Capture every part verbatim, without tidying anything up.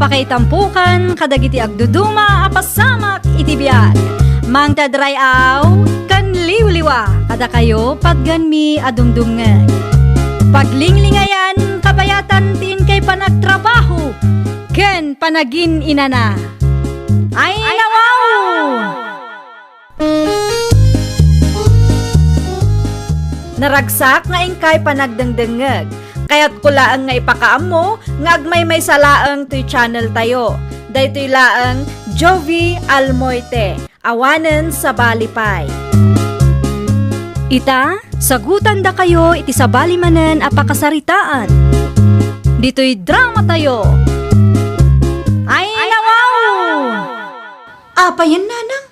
Pakaitampokan kadagiti agduduma a pasamak iti biag. Mangted ray-aw ken liwliwa kadakayo patganmi a dumdumngeg. Paglinglingayan kabayatan ti inkay panagtrabaho ken panagin-inana. Ay, nawaw! Naragsak nga inkay panagdengdengngeg. Kayatko laeng nga ipakaammo nga agmaymaysa laeng toy channel tayo. Daytoy laeng Jovie Almoite, awanen sabali pay. Ita, sagutandakayo iti sabali manen a pakasaritaan. Ditoy drama tayo. Ay, nawaw! Apayen, nanang?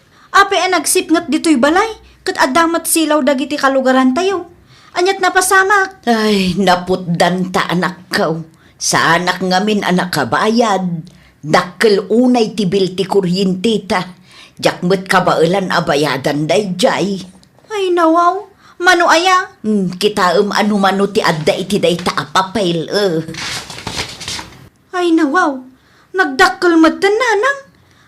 Apay a nagsipnget ditoy balay, ket adda met silaw dagiti kalugarantayo. Aniat napasamak? Ay, naputdanta, anakko. Saanak ngamin a nakabayad. Dakkel unay ti bill ti kuryenteta. Diak met kabaelan a bayadan daydiay. Ay, nawaw. Mano aya? Hmm, kitaem a no mano ti adda iti dayta a papel, eh. Ay, nawaw. Nagdakkel metten, nanang.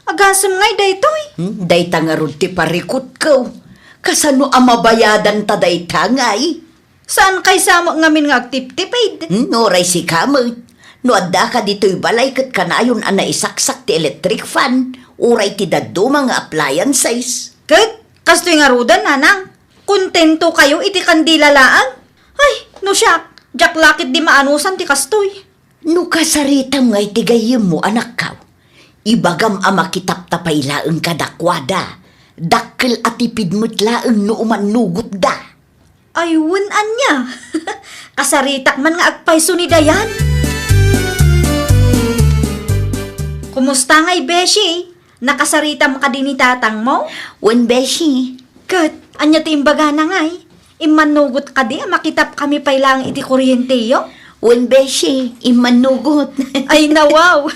Agasem ngay daytoy? Hmm, dayta ngarud ti parikutko. Kasano a mabayadanta dayta ngay? Saan kay samo ngamin nga agtiptipid? Hmm, uray sika met. No addaka ditoy balay ket kanayon a naisaksak ti electric fan, uray ti dadduma nga appliances. Ket kastoy ngaruden, nanang. Kontento kayo iti kandila laeng? Ay, no siak, diak la ketdi maanusan ti kastoy. No kasaritam nga iti gayyemmo, anakko, ibagam a makitapta pay laeng kadakuada. Dakkel a tipid met laeng no umannugotda. Ay, wen ania? Kasaritak man nga agpayso ni Dayan. Kumusta ngay, beshi? Nakasaritam kadi ni tatangmo? Wen, beshi. Ket, ania ti imbagana ngay? Immannugot kadi a makitapkami pay laeng iti kuryenteyo? Wen, beshi, immannugot. Ay, nawaw!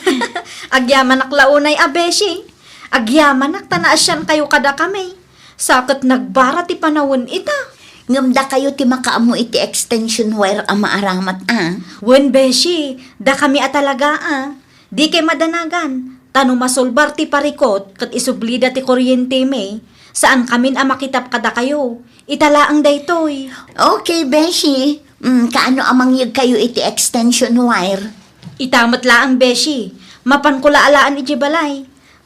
Agyamanak la unay a beshi. Agyamanak ta naasiankayo kadakami. Sa ket nagbara ti panawen ita. Ngem dakayo ti makaammo iti extension wire a maaramat, a? Wen, beshi, dakami a talaga, a. Dikay madanagan, ta no masulbar ti parikut ket isublida ti kuryentemi, saankamin a makitap kadakayo. Ita laeng daytoy. Okay, beshi. Mm, kaano a mangyegkayo iti extension wire? Ita met laeng, beshi. Mapanko la alaen idiay balay.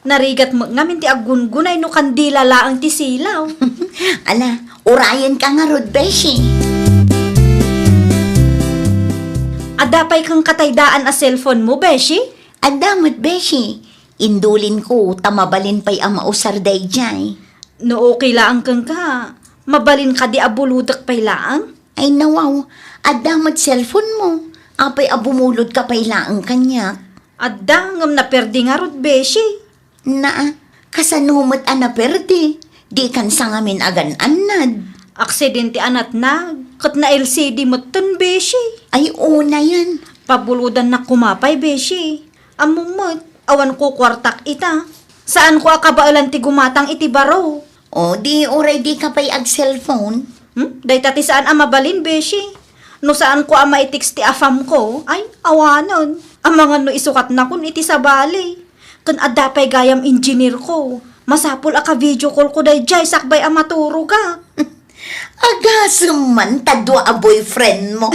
Narigat met ngamin ti aggungunay no kandila laeng ti silaw. Ala, urayenka ngarud, beshi. Adda pay kenka tay daan a cellphone mo, beshi? Adda met, beshi. Indulinko ta mabalin pay a mausar daydiay. No okay laeng kenka, mabalin kadi a bulodek pay laeng? Ay, nawaw, adda met cellphone mo. Apay a bumulodka pay laeng kaniak? Adda, ngem naperdi ngarud, beshi. Naa, kasano met a naperdi? Dikan sa ngamin agan-annad. Aksidente a natnag, ket na-L C D metten, beshi. Ay, unayen. Pabulodannak koma pay, beshi. Ammom met, awan ko kuartak ita. Saanko a kabaelan ti gumatang iti baro. O, di uray dika pay ag-cellphone. Hmm? Dayta ti saan a mabalin, beshi. No saanko a maitext ti afam ko, ay, awanen. Amangan no isukatnakon iti sabali. Ken adda pay gayam engineer ko. Masapul a ka-video call ko daydiay sakbay a maturogak. Agasem man ta dua a boyfriend mo.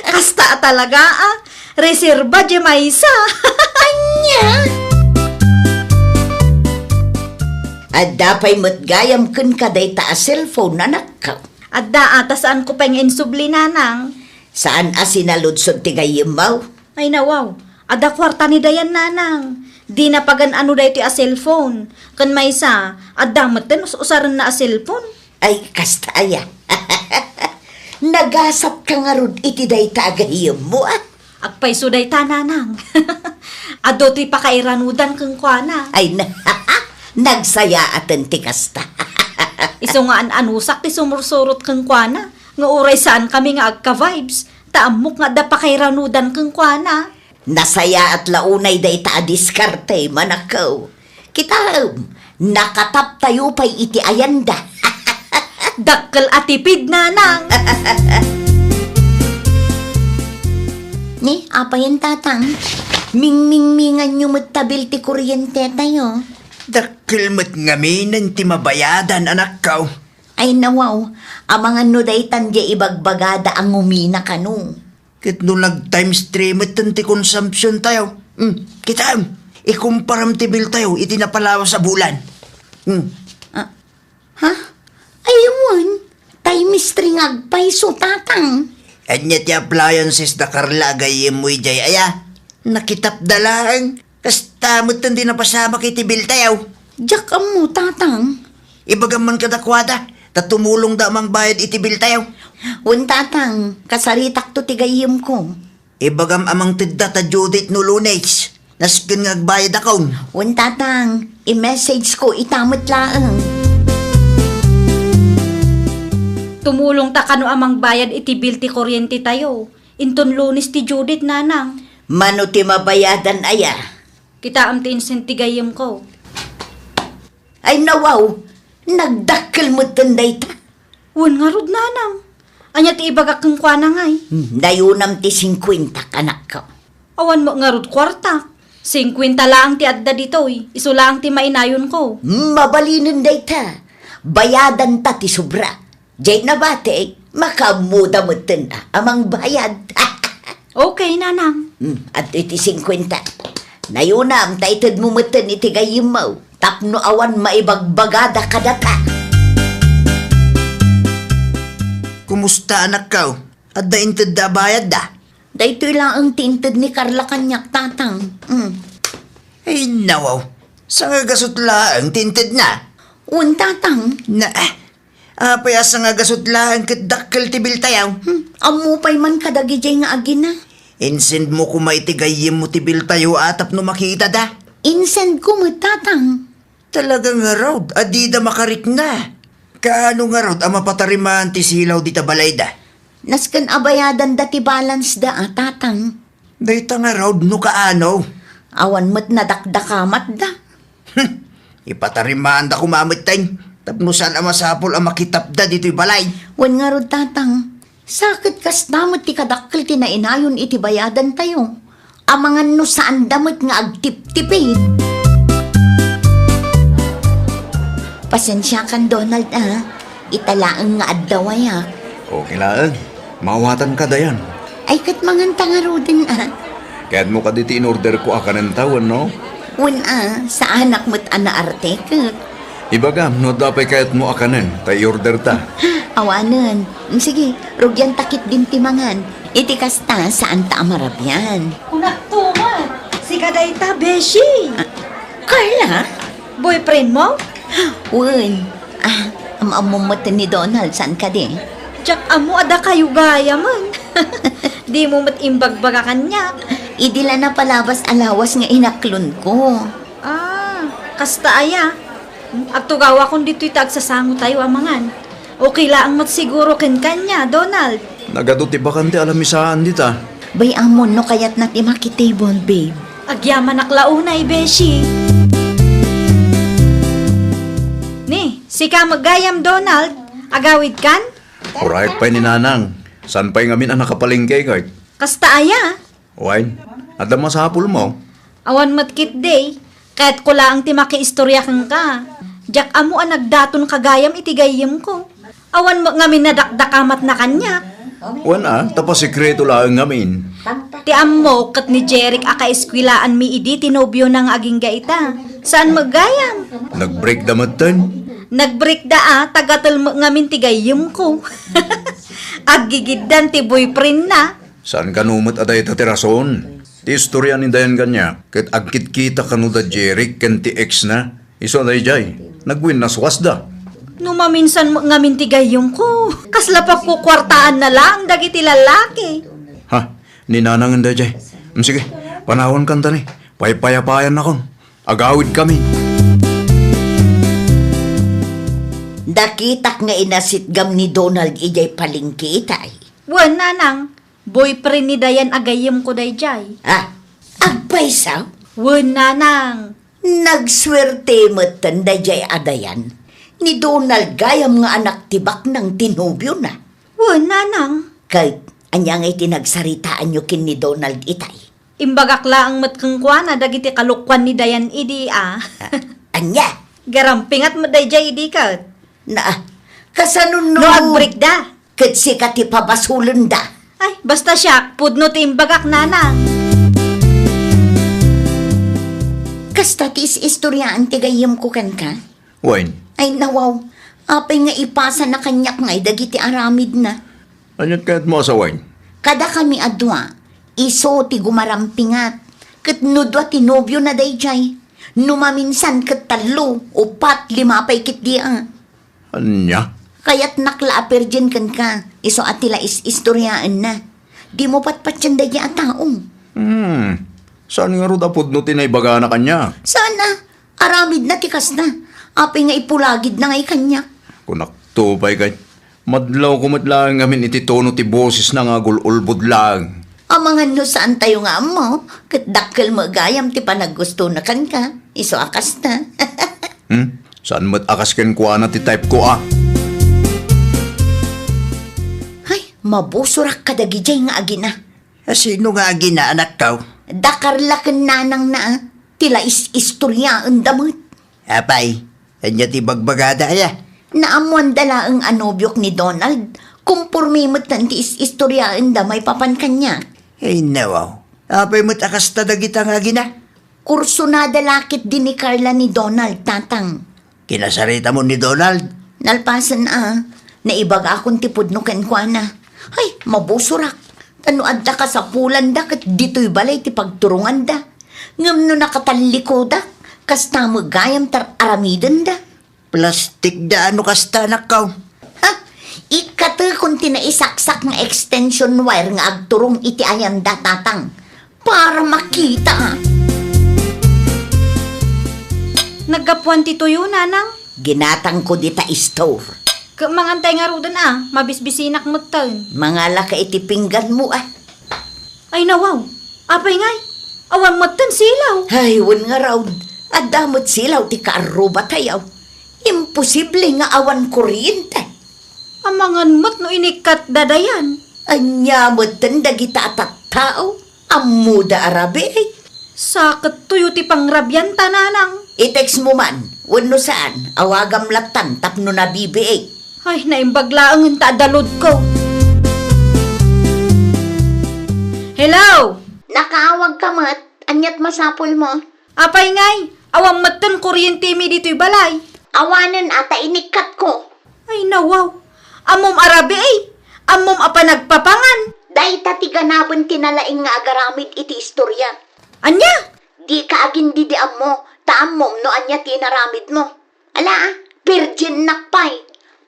Kasta a talaga, a. Reserba, diay maysa. Ania? Adda pay met gayam kenka dayta a cellphone, anakko. Adda, a, ta saanko pay nga insubli, nanang. Saan a sinaludsod ti gayyemmo? Ay, nawaw. Adda kuarta ni Dayan, nanang. Dina pagan-ano daytoy a cellphone. Ken maysa, adda metten us-usarenna a cellphone. Ay, kasta aya. Nagasatka ngarud iti dayta a gayyemmo, a. Agpayso dayta, nanang. Adu ti pakairanudan kenkuana. Ay, na, nagsayaaten ti kasta. Isu nga an-anusak ti sumursurot kenkuana, nga uray saankami nga agka-vibes, ta ammok nga adda pakairanudan kenkuana. Nasayaat la unay dayta a diskarte, manakko. Kitaem, nakataptayo pay iti ayanda. Dakkel a tipid, nanang. Ni, apayen, tatang? Mingmingminganyo met ta bill ti kuryentetayo. Dakkel met ngaminen ti mabayadan, anakko. Ay, nawaw, amangan no daytan diay ibagbagada a ngumina kano. Ket no nag-times three metten ti consumption tayo, hmm, kitaem, ikumparam ti bill tayo iti napalawas a bulan. Hmm. Ah, ha? Ay, wen, times three nga agpayso, tatang. Ania ti appliances da Carla a gayyemmo idiay aya? Nakitapda laeng. Kasta metten ti napasamak iti bill tayo. Diak ammo, tatang. Ibagam man kadakuada, ta tumulongda a mangbayad iti bill tayo. Wen, tatang, kasaritakto ti gayyemko. Ibagam a mangtedda ta due date no Lunes. Nasken nga agbayadakon. Wen, tatang, i-message ko ita met laeng. Tumulongta kano a mangbayad iti bill ti kuryente tayo. Inton Lunes ti due date, nanang. Mano ti mabayadan aya? Kitaem ti insent ti gayyemko. Ay, nawaw, nagdakkel metten dayta. Wen ngarud, nanang. Ania ti ibagak kenkuana ngay? Hmm, nayunam ti singkuenta, anakko. Awan met ngarud kuartak. Singkuenta laeng ti adda ditoy, isu laeng ti mainayonko. Mabalinen dayta. Bayadanta ti sobra. Diay nabati, makaammoda metten a mangbayad. Okay, nanang. Hmm, adtoy ti singkuenta. Nayunam ta itedmo metten iti gayyemmo tapno awan maibagbagada kadata. Kumusta, anakko? Adda intedda a bayadda? Daytoy laeng ti inted ni Carla kaniak, tatang. Hmm. Ay, nawaw. Sangagasut laeng ti intedna. Wen, tatang. Na, ah, Apay a sangagasut laeng ket dakkel ti bill tayo? Hmm, ammo pay man kadagidiay nga agina. Insendmo koma iti gayyemmo ti bill tayo a tapno makitada. Insend ko met, tatang. Talaga ngarud a dida makarikna. Kaano ngarud a mapatarimaan ti silaw dita balayda? Nasken a bayadanda ti balance da a, tatang. Dayta ngarud no kaano? Awan met nadakdakamatda. Hmm, ipatarimaanda koma metten, tapno saan a masapul a makitapda ditoy balay. Wen ngarud, tatang, sa ket kasta met ti kadakkel ti nainayon iti bayadantayo. Amangan no saanda met nga agtiptipid. Pasensiakan, Donald, a. Ita laeng nga addawayak. Okay laeng. Maawatanka, Dayan. Ay, ket manganta ngaruden, a. Kayatmo kadi ti in-order ko a kanen ta, wenno? Wen, a, saanak met a naarte ket. Ibagam no adda pay kayatmo a kanen, ta i-order ta. Awanen. Sige, rugianta ketdin ti mangan. Iti kasta, saanta a marabian. Kunakto met, sika dayta, beshi. A, Carla? Boyfriend mo? Wen. A, am-ammom met ni Donald, saan kadi? Diak ammo a dakayo gayamen. Dimo met imbagbaga kaniak. Idi la napalabas a lawas nga inaklonko. A, kasta aya. Agtugawakon ditoy ta agsasangotayo a mangan. Okay laeng met siguro kenka nia, Donald. Nagadu ti bakan ti alamisaan dita. Bay-amon no kayatna ti makitable, babe. Agyamanak la unay, beshi. Ni, sika met gayam, Donald. Agawidkan? Uray pay ni Nanang. Saan pay ngamin a nakapalengke, kay? Kasta aya? Wen, adda masapulmo? Awan met ketdi. Kayatko laeng ti makiistoria kenka. Diak ammo a nagdatonka gayam iti gayyemko. Awan met ngamin nadakdakamatna kaniak. Wen a, ta pasekreto laeng ngamin. Ti ammok ket ni Jeric a kaeskuelaanmi idi ti nobiona nga agingga ita. Saan met gayam? Nagbreakda metten? Nagbreakda a, ta gatel met ngamin ti gayyemko. Aggigiddan ti boyfriendna. Saan kano met a dayta ti rason? Ti istoria ni Dayan kaniak, ket agkitkita kano da Jeric ken ti ex-na. Isu a daydiay, nagwinnaswasda. No maminsan met ngamin ti gayyemko, kasla pagkukuartaanna laeng dagiti lalaki. Ha, ni Nanangen daydiay. Mm, sige, panawankan ta ni. Paypayapayannakon. Agawidkami. Nakitak nga inasitgam ni Donald idiay palengke, itay. Wen, Nanang. Boyfriend ni Dayan a gayyemko daydiay. Ah, agpayso? Wen, Nanang. Nagsuerte metten daydiay a Dayan. Ni Donald gayam nga anak ti baknang ti nobiona. Wen, Nanang. Ket, ania ngay ti nagsaritaanyo ken ni Donald itay? Imbagak laeng met kenkuana dagiti kalokuan ni Dayan idi, a. A-, ania? Garampingat met daydiay idi ket. Na, kasano no? No agbreakda? Ket sika ti pabasolenda. Ay, basta siak, pudno ti imbagak, nanang. Kasta ti is-istoriaan ti gayyemko kenka? Wen. Ay, nawaw. Apay nga ipasana kaniak ngay dagiti aramidna? Aniat kayatmo a sawen? Kadakami a dua, isu ti gumarampingat. Ket no dua ti nobiona daydiay, no maminsan ket tallo, upat, lima pay ketdi a. Ania? Kayatnak la a virgin kenka, isu a ti la is-istoriaenna. Dimo patpatien daydiay a tao. Hmm. Saan ngarud a pudno ti naibagana kaniak? Saan a? Aramidna ti kasta. Apay nga ipulagidna ngay kaniak? Kunakto pay ket, madlawko met laeng ngamin iti tono ti bosesna nga agul-ulbod laeng. Amangan no saantayo nga ammo, ket dakkel met gayam ti panaggustona kenka, isu a kasta. Hmm? Saan met a kas kenkuana ti type ko, a? Ay, mabusorak kadagidiay nga agina. A, sino nga agina, anakko? Da Carla ken nanangna, a. Ti la is-istoriaenda met. Apay, ania ti bagbagada, aya? Naammoanda laeng a nobiok ni Donald. Komporme metten ti is-istoriaenda maipapan kaniak. Ay, nawaw. Apay met a kasta dagita nga agina? Kursunada la ketdi ni Carla ni Donald, tatang. Kinasaritam ni Donald? Nalpasen a, naibagakon ti pudno kenkuana. Ay, mabusorak. Ta no adda kasapulanda ket ditoy balay ti pagturonganda. Ngem no nakatallikudak, kasta met gayam ti ar-aramidenda. Plastik da no kasta, anakko. Ha? Ikkatekon ti naisaksak nga extension wire nga agturong iti ayanda, tatang. Para makita. Naggapuan ti tuyo, nanang? Ginatangko dita store. Ket mangantay ngaruden a, mabisbisinak metten. Mangalaka iti pingganmo, a. Ay, nawaw. Apay ngay? Awan metten silaw. Ay, wen ngarud. Adda met silaw ti kaarrubatayo. Imposible nga awan kuryente. Amangan met no inikkatda Dayan. Ania metten dagita a tattao? Ammoda a rabii? Sakettoyo ti pangrabianta, nanang. I-text mo man, wenno saan, awagam lattan tapno nabibii. Ay, naimbag laengen ta adda loadko. Hello? Nakaawagka met, aniat masapulmo? Apay ngay, awan metten kuryentemi ditoy balay. Awanen a ta inikkatko. Ay, nawaw. Ammom a rabii, ammom a panagpapangan. Dayta ti ganaben ti nalaing nga agaramid iti istoria. Ania? Dika agindidi ammo, ta ammom no ania ti inaramidmo. Ala, a, virginnak pay.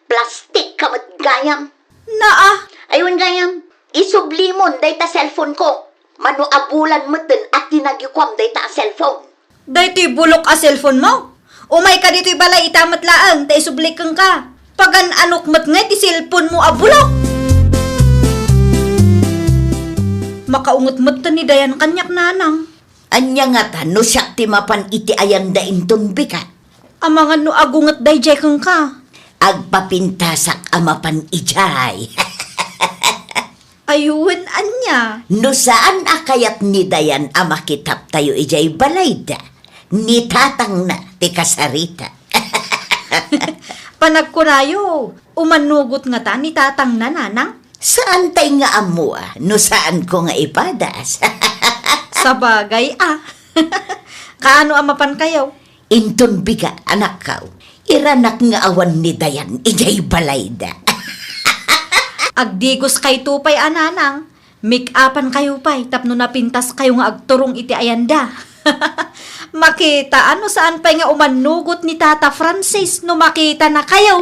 Plastikka met gayam. Naa. Ay, wen gayam, isublimon dayta cellphoneko. Mano a bulan metten a tinagikuam dayta a cellphone. Daytoy bulok a cellphonemo? Umayka ditoy balay ita met laeng ta isublik kenka. Pagan-anok met ngay ti cellphonemo a bulok. Makaunget metten ni Dayan kaniak, nanang. Ania ngata no siak ti mapan iti ayanda inton bika? Amangan no agunget daydiay kenka. Agpapintasak a mapan idiay. Ay, wen ania? No saan a kayat ni Dayan a makitaptayo idiay balayda, ni tatangna ti kasarita. Panagkunayo, umanugot ngata ni tatangna, nanang? Saantay nga ammo a, no saanko nga ipadas. Sabagay a. Kaano a mapankayo? Inton bika, anakko, iranak nga awan ni Dayan idiay balayda. Agdigoskayto pay a, nanang. Make-upankayo pay tapno napintaskayo nga agturong iti ayanda. Makita a no saan pay nga umanugot ni Tata Francis no makitanakayo.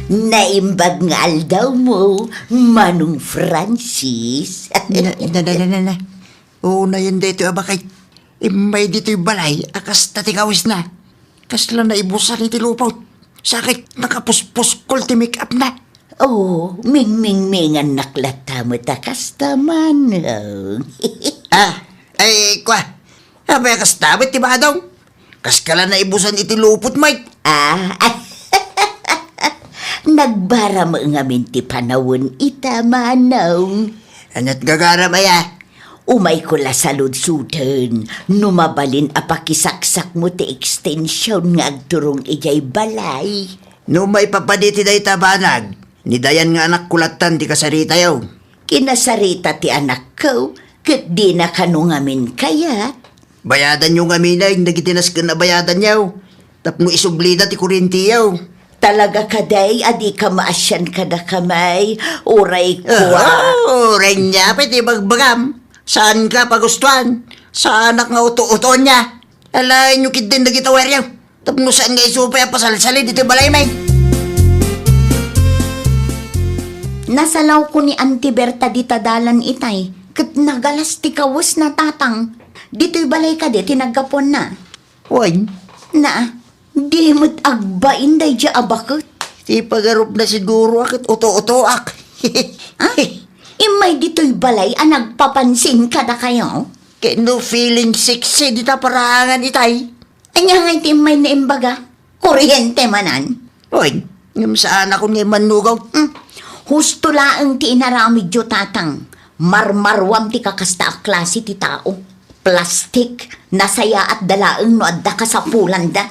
Naimbag nga aldawmo, Manong Francis. Na, na, na, na, na, na. Unayen daytoy a baket. Immay ditoy balay a kasta ti kawisna. Kasla naibusan iti lupot. Sakit, nakapuspuskol ti make-upna. Oh, mingmingmingannak latta met a kasta, manong. Ah, ay, kwa. Apay a kasta met ti badong? Kaskala naibusan iti lupot, Mike. Ah, Nagbara met ngamin ti panawen ita, manong. Ania't gagaram aya? Umayko la saludsuden no mabalin a pakisaksakmo ti ekstension nga agturong idiay balay. No maipapadi ti dayta banag, ni Dayan nga anakko lattan ti kasaritayo. Kinasarita ti anakko, ket dina kano ngamin kayat. Bayadanyo ngamin dagiti nasken a bayadanyo, tapno isublida ti kuryentiyo. Talaga kadi a dika maasian kadakami, uray kua. Ah, uray nia pay ti bagbagam. Saanka pagustuan. Saanak nga uto-utoenna. Alaenyo ketdin dagiti aweryo. Tapno saan nga isu pay a pasalsalid iti balaymi. Nasalawko ni Auntie Berta dita dalan itay, ket nagalas ti kawesna, Tatang. Ditoy balay kadi ti naggapuanna? Wen. Na, di met agbain daydiay a baket. Ti pagarupna siguro a ket uto-utoak. Ah? Immay ditoy balay a nagpapansin kadakayo? Ket no feeling sexy dita paraangan itay? Ania ngay ti immay naimbaga? Kuryente manen? Oy, ngem saanak nga immannugaw. Hmm. Husto laeng ti inaramidyo, Tatang. Marmaruam ti kakasta a klase ti tao. Plastik, nasayaatda laeng no adda kasapulanda.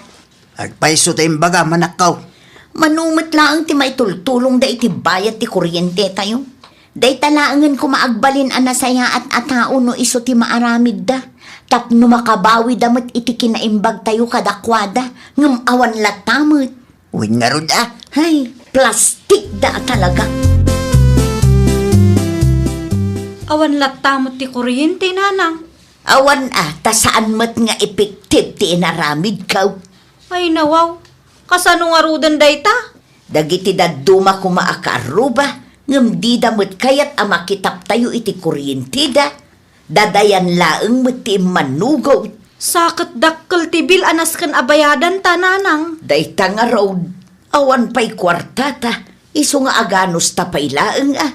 Agpayso ta imbagam, anakko. Mano met laeng ti maitultulongda iti bayad ti kuryentetayo. Dayta laengen koma agbalin a nasayaat a tao no isu ti maaramidda, tapno makabawida met iti kinaimbagtayo kadakuada, ngem awan latta met. Wen ngarud a? Hay, plastikda a talaga. Awan latta met ti kuryente, nanang. Awan a, ta saan met nga epektibo ti inaramidko. Ay, nawaw. Kasano ngaruden dayta? Dagiti dadduma koma a kaarruba, ngem dida met kayat a makitaptayo iti kuryenteda. Dadayan laeng met ti immannugaw. Sa ket dakkel ti bil a nasken a bayadanta, nanang. Dayta ngarud, awan pay kuartata, isu nga aganusta pay laeng a.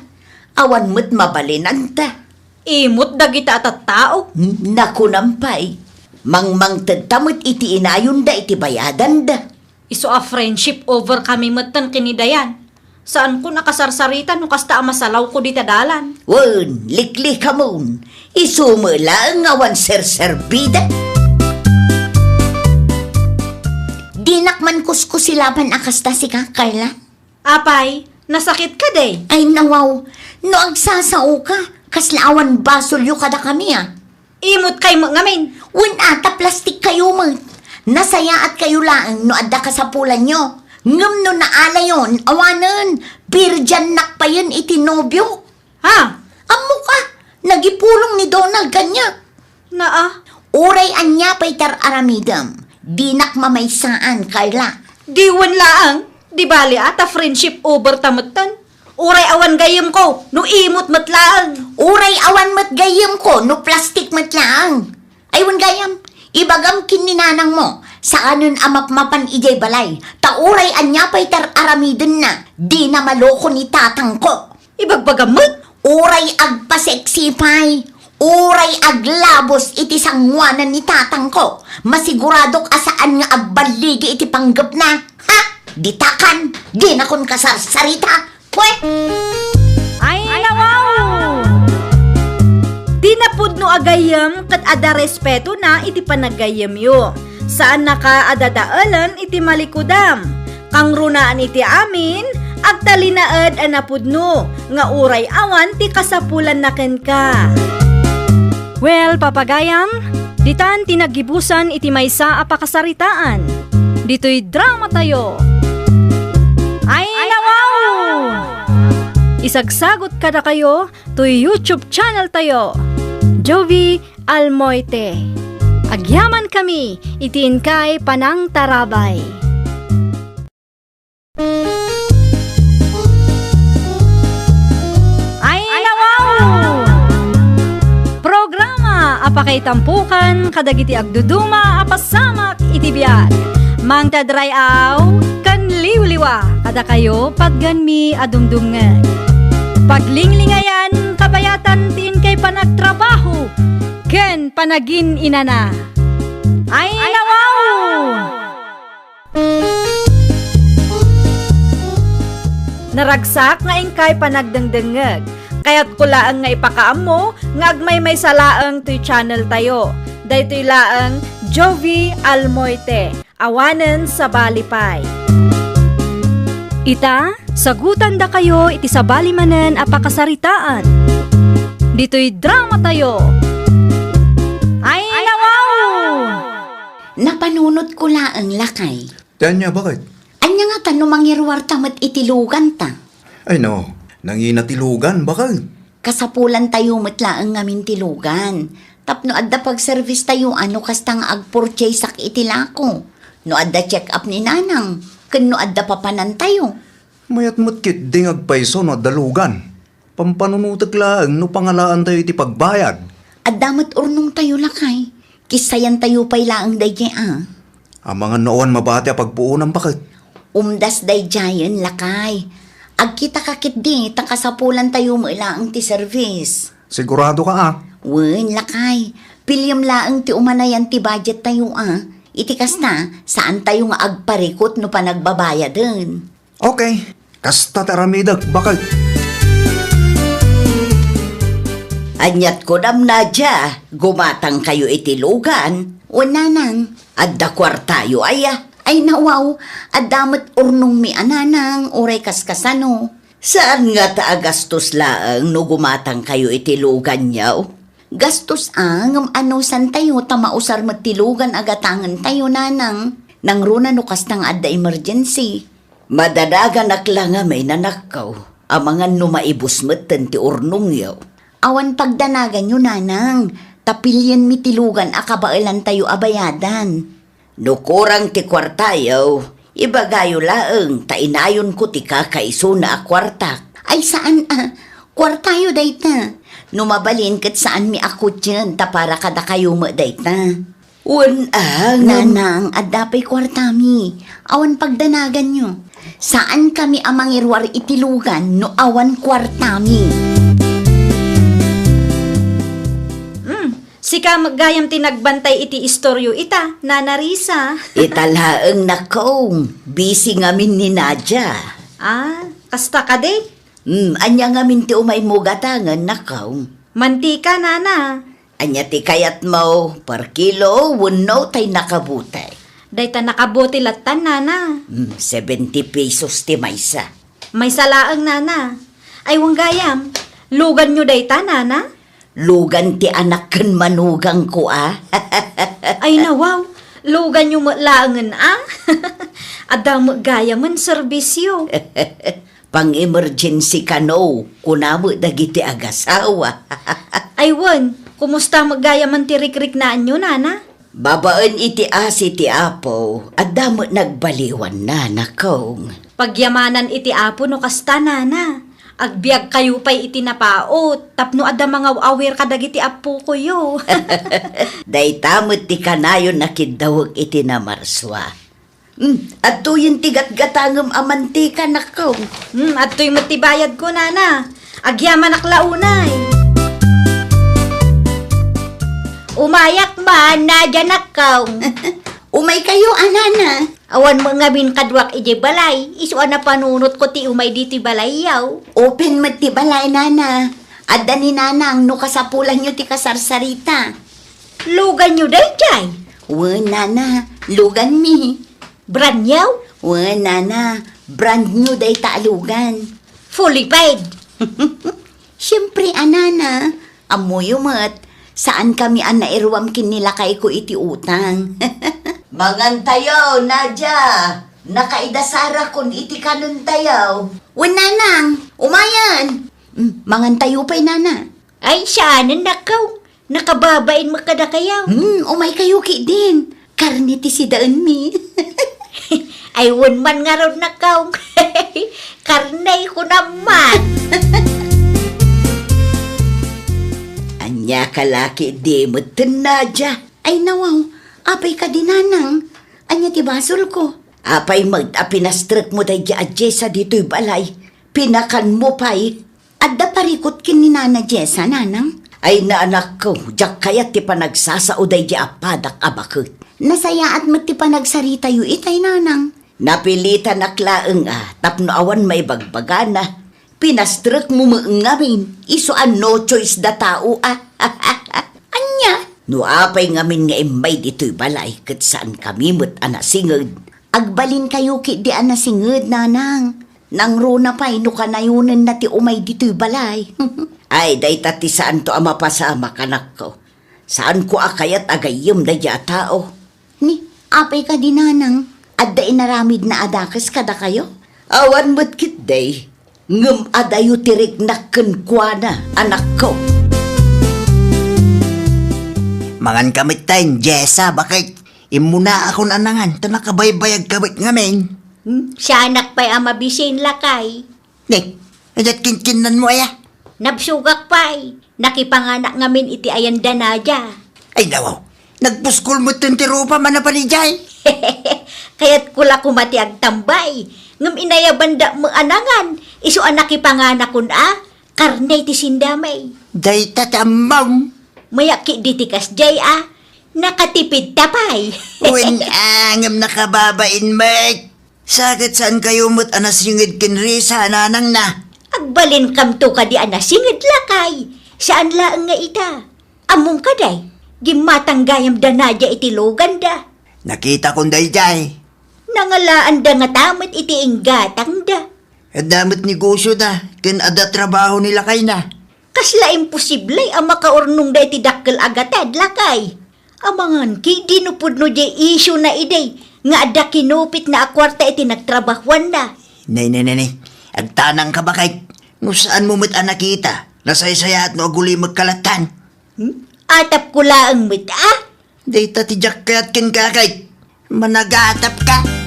Awan met mabalinanta. Imot dagita a tattao. N-, nakunam pay. Mangmangtedta met iti inayonda iti bayadanda. Isu a friendship over kami metten ken ni Dayan. Saanko a kasarsarita no kasta a masalawko dita dalan. Wen, liklikamon. Isu met laeng nga awan serserbida. Dinak man kuskusilaban a kasta sika, Carla. Apay, nasakit kadi? Ay, nawaw. No agsasaoka, kasla awan basolyo kadakami a. Imot kay met ngamin. Wen a, ta plastikkayo met. Nasayaatkayo laeng no adda kasapulanyo. Ngem no naalayon, awanen, birdiannak payen iti nobiok. Ha? Ammok a, nagipulong ni Donald kaniak. Naa. Uray ania pay ti ar-aramidem, dinak mamaysaan, Carla. Di wen laeng, di bali a ta friendship over ta metten. Uray awan gayyemko, no imot met laeng. Uray awan met gayyemko, no plastik met laeng. Ay, wen gayyem, ibagam ken ni nanangmo, saanen a mapmapan idiay balay, ta uray ania pay ti ar-aramidenna, dina maloko ni tatangko. Ibagbagam met? Uray agpa-sexy pay, uray aglabos iti sangoanan ni tatangko, masiguradok a saan nga agballigi iti panggepna. Ha? Ditakan, dinakon kasarsarita. Pwe! Ay, nawaw! Di napudno a gayyem ket adda respetona iti panaggayyemyo. Saannaka a dadaelen iti malikudam. Kangrunaan iti amin, agtalinaed a napudno nga uray awan ti kasapulanna kenka. Well, papagayam, ditan ti naggibusan iti maysa a pakasaritaan. Ditoy dramatayo. Ay, nawaw! Isagsagot kadakayo toy YouTube channel tayo, Jovie Almoite. Agyamankami iti inkay panangtarabay. Ay, nawaw! Programa a pakaitampokan kadagiti agduduma a pasamak iti biag. Mangted ray-aw ken liwliwa kadakayo patgenmi a dumdumngeg. Paglinglingayan, kabayatan ti inkay panagtrabaho ken panagin-inana. Ay, nawaw! Naragsak nga inkay panagdengdengngeg. Kayatko laeng nga ipakaammo nga agmaymaysa laeng toy channel tayo. Daytoy laeng Jovie Almoite, awanen sabali pay. Ita, sagutandakayo iti sabali manen a pakasaritaan. Ditoy drama tayo. Ay, nawaw! Napanunotko laeng, lakay. Ti ania, baket? Ania ngata no mangiruarta met iti luganta? Ay no, nangina ti lugan, baket. Kasapulantayo met laeng ngamin ti lugan. Tapno adda pagservistayo a no kasta nga agpurchaseak iti lako. No adda check-up ni nanang, ken no adda papanantayo. Mayat met ketdi nga agpayso no adda lugan. Pampanunotek laeng no pangalaantayo iti pagbayad. Adda met urnongtayo, lakay. Kissayantayo pay laeng daydiay a. Amangan no awan mabati a pagpuonam, baket. Umdas daydiayen, lakay. Agkitaka ketdi ta kasapulantayo met laeng ti service. Siguradoka a? Wen, lakay. Piliem laeng ti umanayan ti budgettayo a. Iti kasta, saantayo nga agparikut no panagbabayaden. Okay, kasta ti aramidek, baket. Aniat kunam, Nadia, gumatangkayo iti lugan? Wen, nanang. Adda kuartayo aya? Ay, nawaw, adda met urnongmi a, nanang, uray kaskasano. Saan ngata a gastos laeng no gumatangkayo iti luganyo? Gastos a, ngem anusantayo ta mausar met ti lugan a gatangentayo, nanang. Nangruna no kasta nga adda emergency. Madanaganak la ngamin, anakko, amangan no maibus metten ti urnongyo. Awan pagdanaganyo, nanang, ta pilienmi ti lugan a kabaelantayo a bayadan. No kurang ti kuartayo, ibagayo laeng ta inayonko ti kakaisuna a kuartak. Ay, saan a, kuartayo dayta. No mabalin ket saanmi a kutien ta para kadakayo met dayta. Wen a, ngem nanang, adda pay kuartami. Awan pagdanaganyo. Saankami a mangiruar iti lugan no awan kuartami. Hmm, sika met gayam ti nagbantay iti istoryo ita, Nana Risa. Ita laeng, nakong. Busy ngamin ni Nadia. Ah, kasta kadi? Hmm, ania ngamin ti umaymo gatangen, nakong? Mantika, nana. Ania ti kayatmo, per kilo wenno tay nakabote? Dayta nakabote lattan, nana. Hmm, seventy pesos ti maysa. Maysa laeng, nana. Ay, wen gayam, luganyo dayta, nana? Lugan ti anak ken manugangko a. Ay, nawaw, luganyo met laengen a. Adda met gayamen serbisyo. Pang-emergency kano, kuna met dagiti agasawa. Ay wen, kumusta met gayamen ti rikriknaanyo, nana? Babaen iti asi ti Apo, adda met nagbaliwanna, nakong. Pagyamanan iti Apo no kasta, nana. Agbiagkayo pay iti napaut, tapno adda mangaw-awir kadagiti appokoyo. Dayta met ti kanayon a kiddawek iti namarsua. Hmm, adtoyen ti gatgatangem a mantika, nakong. Hmm, adtoy met ti bayadko, nana. Agyamanak la unay. Umayak man, Nadia, nakong. Umaykayo a, nana. Awan met ngamin kaduak idiay balay, isu a napanunotko ti umay ditoy balayyo. Open met ti balay, nana. Adda ni nanang no kasapulanyo ti kasarsarita. Luganyo daydiay? Wen, nana, luganmi. Brand new? Wen, nana, brand new dayta a lugan. Fully paid? Siempre a, nana, ammoyo met, saankami a nairuam ken ni lakayko iti utang. Mangantayo, Nadia. Nakaidasarakon iti kanentayo. Wen, nanang, umayen. Mm, mangantayo pay, nana. Ay, saanen, nakong. Nakababain met kadakayo. Hmm, umaykayo ketdin. Karne ti sidaenmi. Ay, wen man ngarud, nakong. Karne, kunam man. Ania ka la ketdi metten, Nadia? Ay, nawaw. Apay kadi, nanang? Ania ti basolko? Apay met a pinastrekmo daydi a Jessa ditoy balay? Pinakanmo pay? Adda parikut ken ni Nana Jessa, nanang? Ay, anakko, diak kayat ti panagsasao daydi a padak a baket. Nasayaat met ti panagsaritayo itay, nanang. Napilitanak laeng a tapno awan maibagbagana. Pinastrekmo met ngamin, isu a no choice da tao a. Ania? No apay ngamin nga immay ditoy balay ket saankami met a nasinged. Agbalinkayo ketdi a nasinged, nanang. Nangruna pay no kanayonenna ti umay ditoy balay. Ay, dayta ti saanto a mapasamak, anakko. Saanko a kayat a gayyem daydiay a tao. Ni, apay kadi, nanang? Adda inaramidna a dakes kadakayo? Awan met ketdi. Ngem adayo ti riknak kenkuana, anakko. Manganka metten, Jessa, baket? Immunaakon a nangan ta nakabaybayagka met ngamin. Hmm? Sianak pay a mabisin, lakay. Ni, adda kinkinnanmo aya? Nabsogak pay. Nakipanganak ngamin iti ayan da Nadia. Ay, nawaw. Nagpuskol metten ti rupa, manapan idiay. Kayatko la koma ti agtambay. Ngem inayabandak met a nangan, isu a nakipanganakon a, karne ti sindami. Dayta ti ammom. Mayak ketdi ti kasdiay a, nakatipidta pay. Wen, a, ngem nakababain met. Sa ket saankayo met a nasinged ken Risa a nanangna? Agbalinkamto kadi a nasinged, lakay? Saan laeng nga ita. Ammom kadi, gimmatang gayam da Nadia iti luganda. Nakitakon daydiay. Nangalaanda ngata met iti inggatangda. Adda met negosioda ken adda trabaho ni lakayna. Kasla imposible a makaurnongda iti dakkel a gatad, lakay. Amangan ketdi no pudno diay isyona idi nga adda kinupitna a kuarta iti nagtrabahoanna. Nay, nay, nay, nay. Agtanangka, baket. No saanmo met a nakita, nasaysayaat no agulimekka lattan. Hmm? Atapko laeng met, a? Dayta ti diak kayat kenka, ket managatapka.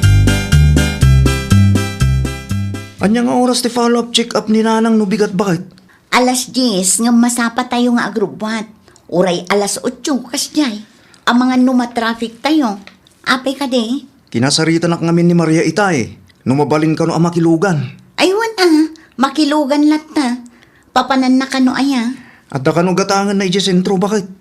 Ania nga oras ti follow-up check-up ni Nanang no bigat, baket? Alas dies ngem masapatayo nga agrubbuat. Uray alas otso kasdiay. Amangan no matraffic tayo. Apay kadi? Kinasaritanak ngamin ni Maria itay, no mabalin kano a makilugan. Ay, wen a, makilugan latta. Papananna kano aya? Adda kano gatangenna idiay sentro, baket?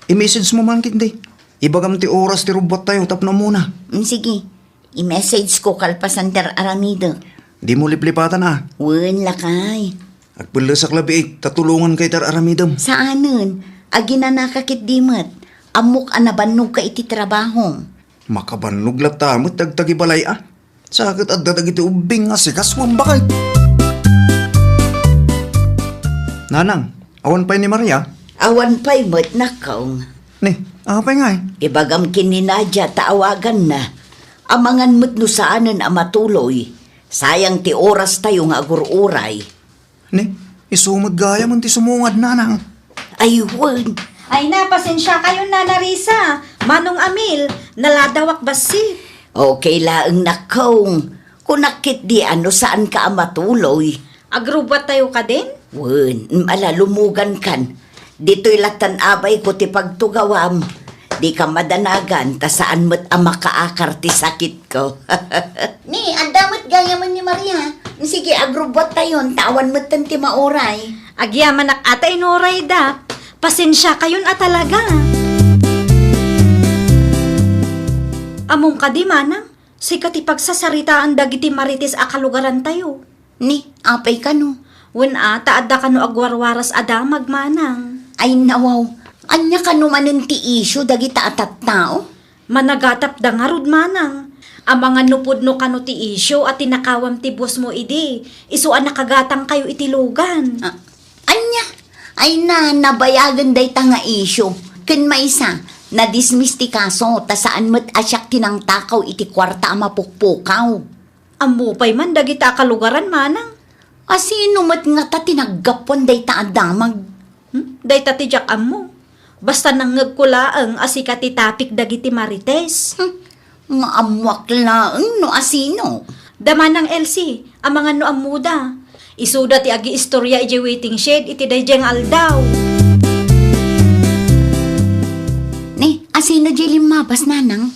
I-message mo man ketdi. Ibagam ti oras ti rubbuattayo tapno ammona. Mm, sige. I-message ko kalpasan ti ar-aramidek. Dimo liplipatan a. Wen, lakay. Agpellesak labi, ta tulonganka iti ar-aramidem. Saanen. Aginanaka ketdi met. Ammok a nabannogka iti trabahom. Makabannog latta met ti agtagibalay a. Sa ket adda dagiti ubbing nga sikas wen baket. Nanang, awan pay ni Maria? Awan pay met, nakong. Ni, apay ngay? Ibagam ken ni Nadia ta awaganna. Amangan met no saanen a matuloy. Sayang ti orastayo nga agur-uray. Ni, isu met gayam ti sumungad, Nanang. Ay, wen. Ay na, pasensiakayon, Nana Risa. Manong Amil, naladawak bassit. Okay laeng, nakong. Kunak ketdi a no saanka a matuloy. Agrubbuattayo kadin? Wen, mm, ala, lumugankan. Ditoy lattan abayko ti pagtugawam. Dika madanagan ta saan met a makaakar ti sakitko. Ni, adda met gayamen ni Maria. Sige, agrubbuattayon, ta awan metten ti mauray. Agyamanak a ta inurayda. Pasensiakayon a talaga. Ammom kadi, Manang, sika ti pagsasaritaan dagiti marites a kalugarantayo. Ni, apay kano? Wen a, ta adda kano agwarwaras a damag, Manang. Ay, nawaw. Ania kano manen ti isyu dagita a tattao? Managatapda ngarud, Manang. Amangan no pudno kano ti isyu a tinakawam ti bosmo idi, isu a nakagatangkayo iti lugan. Ah, ania? Ay na, nabayagen dayta nga isyu. Ken maysa, nadismiss ti kaso, ta saan met a siak ti nangtakaw iti kuarta a mapukpukaw. Ammo pay man dagita a kalugaran, Manang. Asino met ngata ti naggapuan dayta a damag? Hmm? Dayta ti diak ammo. Basta nangngegko laeng a sika ti tapik dagiti marites. Hmm. Nga ammoak laeng no asino. Da, Manang Elsie, amangan no ammoda. Isuda ti agiistorya idiay waiting shed iti daydiay nga aldaw. Ni, asino diay limmabas, Nanang?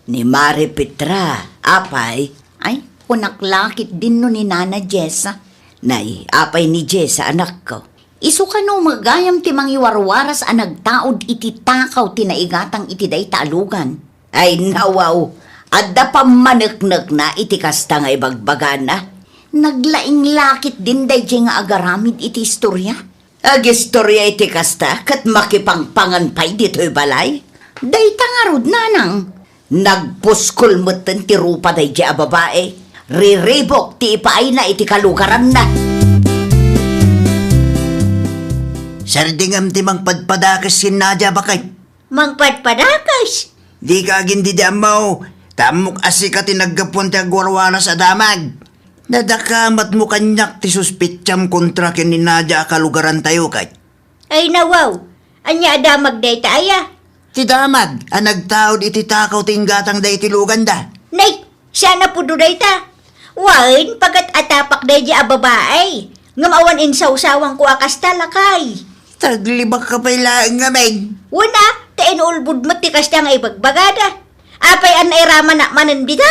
Ni Mari Petra, apay? Ay, kunak la ketdin no ni Nana Jessa. Nay, apay ni Jessa, anakko? Isu kano met gayam ti mangiwarwaras a nagtaud iti takaw ti naigatang iti dayta a lugan? Ay, nawaw, Adda pammaneknekna iti kasta nga ibagbagana. Naglaing la ketdin daydiay nga agaramid iti istoria. Agistoria iti kasta ket makipangpangan pay ditoy balay. Dayta ngarud, nanang. Nagpuskol metten ti rupa daydiay a babai. Riribuk ti ipaayna iti kalugaranna. Sardingam ti mangpadpadakes ken Nadia, baket. Mangpadpadakes? Dika agindidi, ammo, ta ammok a sika ti naggapuan ti agwarwaras a damag. Nadakamatmo kaniak ti suspetsam kontra ken ni Nadia a kalugarantayo, ket. Ay, nawaw, ania a damag dayta aya? Ti damag a nagtaud iti takaw ti inggatangda iti luganda. Nay, saan a pudno dayta? Wen, pagat-atapak daydi a babai. Ngem awan insawsawangko a kasta, lakay. Taglibakka pay laeng ngamin. Wen a, ta inulbod met ti kasta nga ibagbagada. Apay a nairamanak manen dita?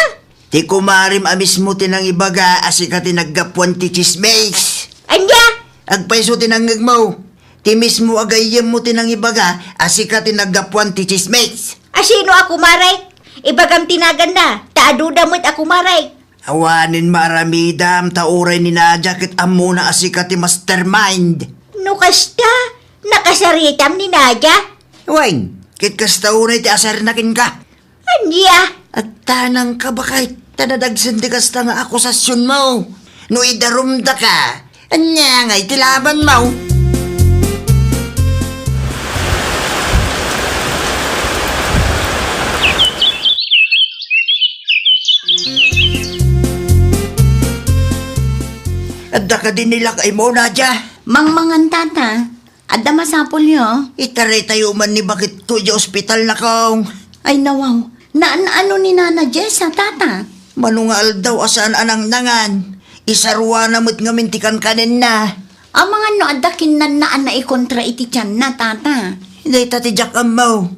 Ti kumarem a mismo ti nangibaga a sika ti naggapuan ti tsismis. Ania? Agpayso ti nangngegmo. Ti mismo a gayyemmo ti nangibaga a sika ti naggapuan ti tsismis. A sino a kumarek? Ibagam ti naganna, ta aduda met a kumarek. Awanen maaramidam, ta uray ni Nadia ket ammona a sika ti mastermind. No kasta, nakasaritam ni Nadia? Wen, ket kasta unay ti asarna kenka. Ania? Agtanangka, baket, ta nadagsen ti kasta nga akusasionmo. No idarumdaka, ania ngay ti labanmo? Adda kadi ni lakaymo, Nadia? Mangmangan, tata. Adda masapulyo? Itaraytayo man ni baketko idiay ospital, nakong. Ay, nawaw. Naan-ano ni Nana Jessa, tata? Mano nga aldaw a saan a nangnangan. Isaruana met ngamin ti kankanenna. Amangan no adda kinnanna a naikontra iti tianna, tata. Dayta ti diak ammo.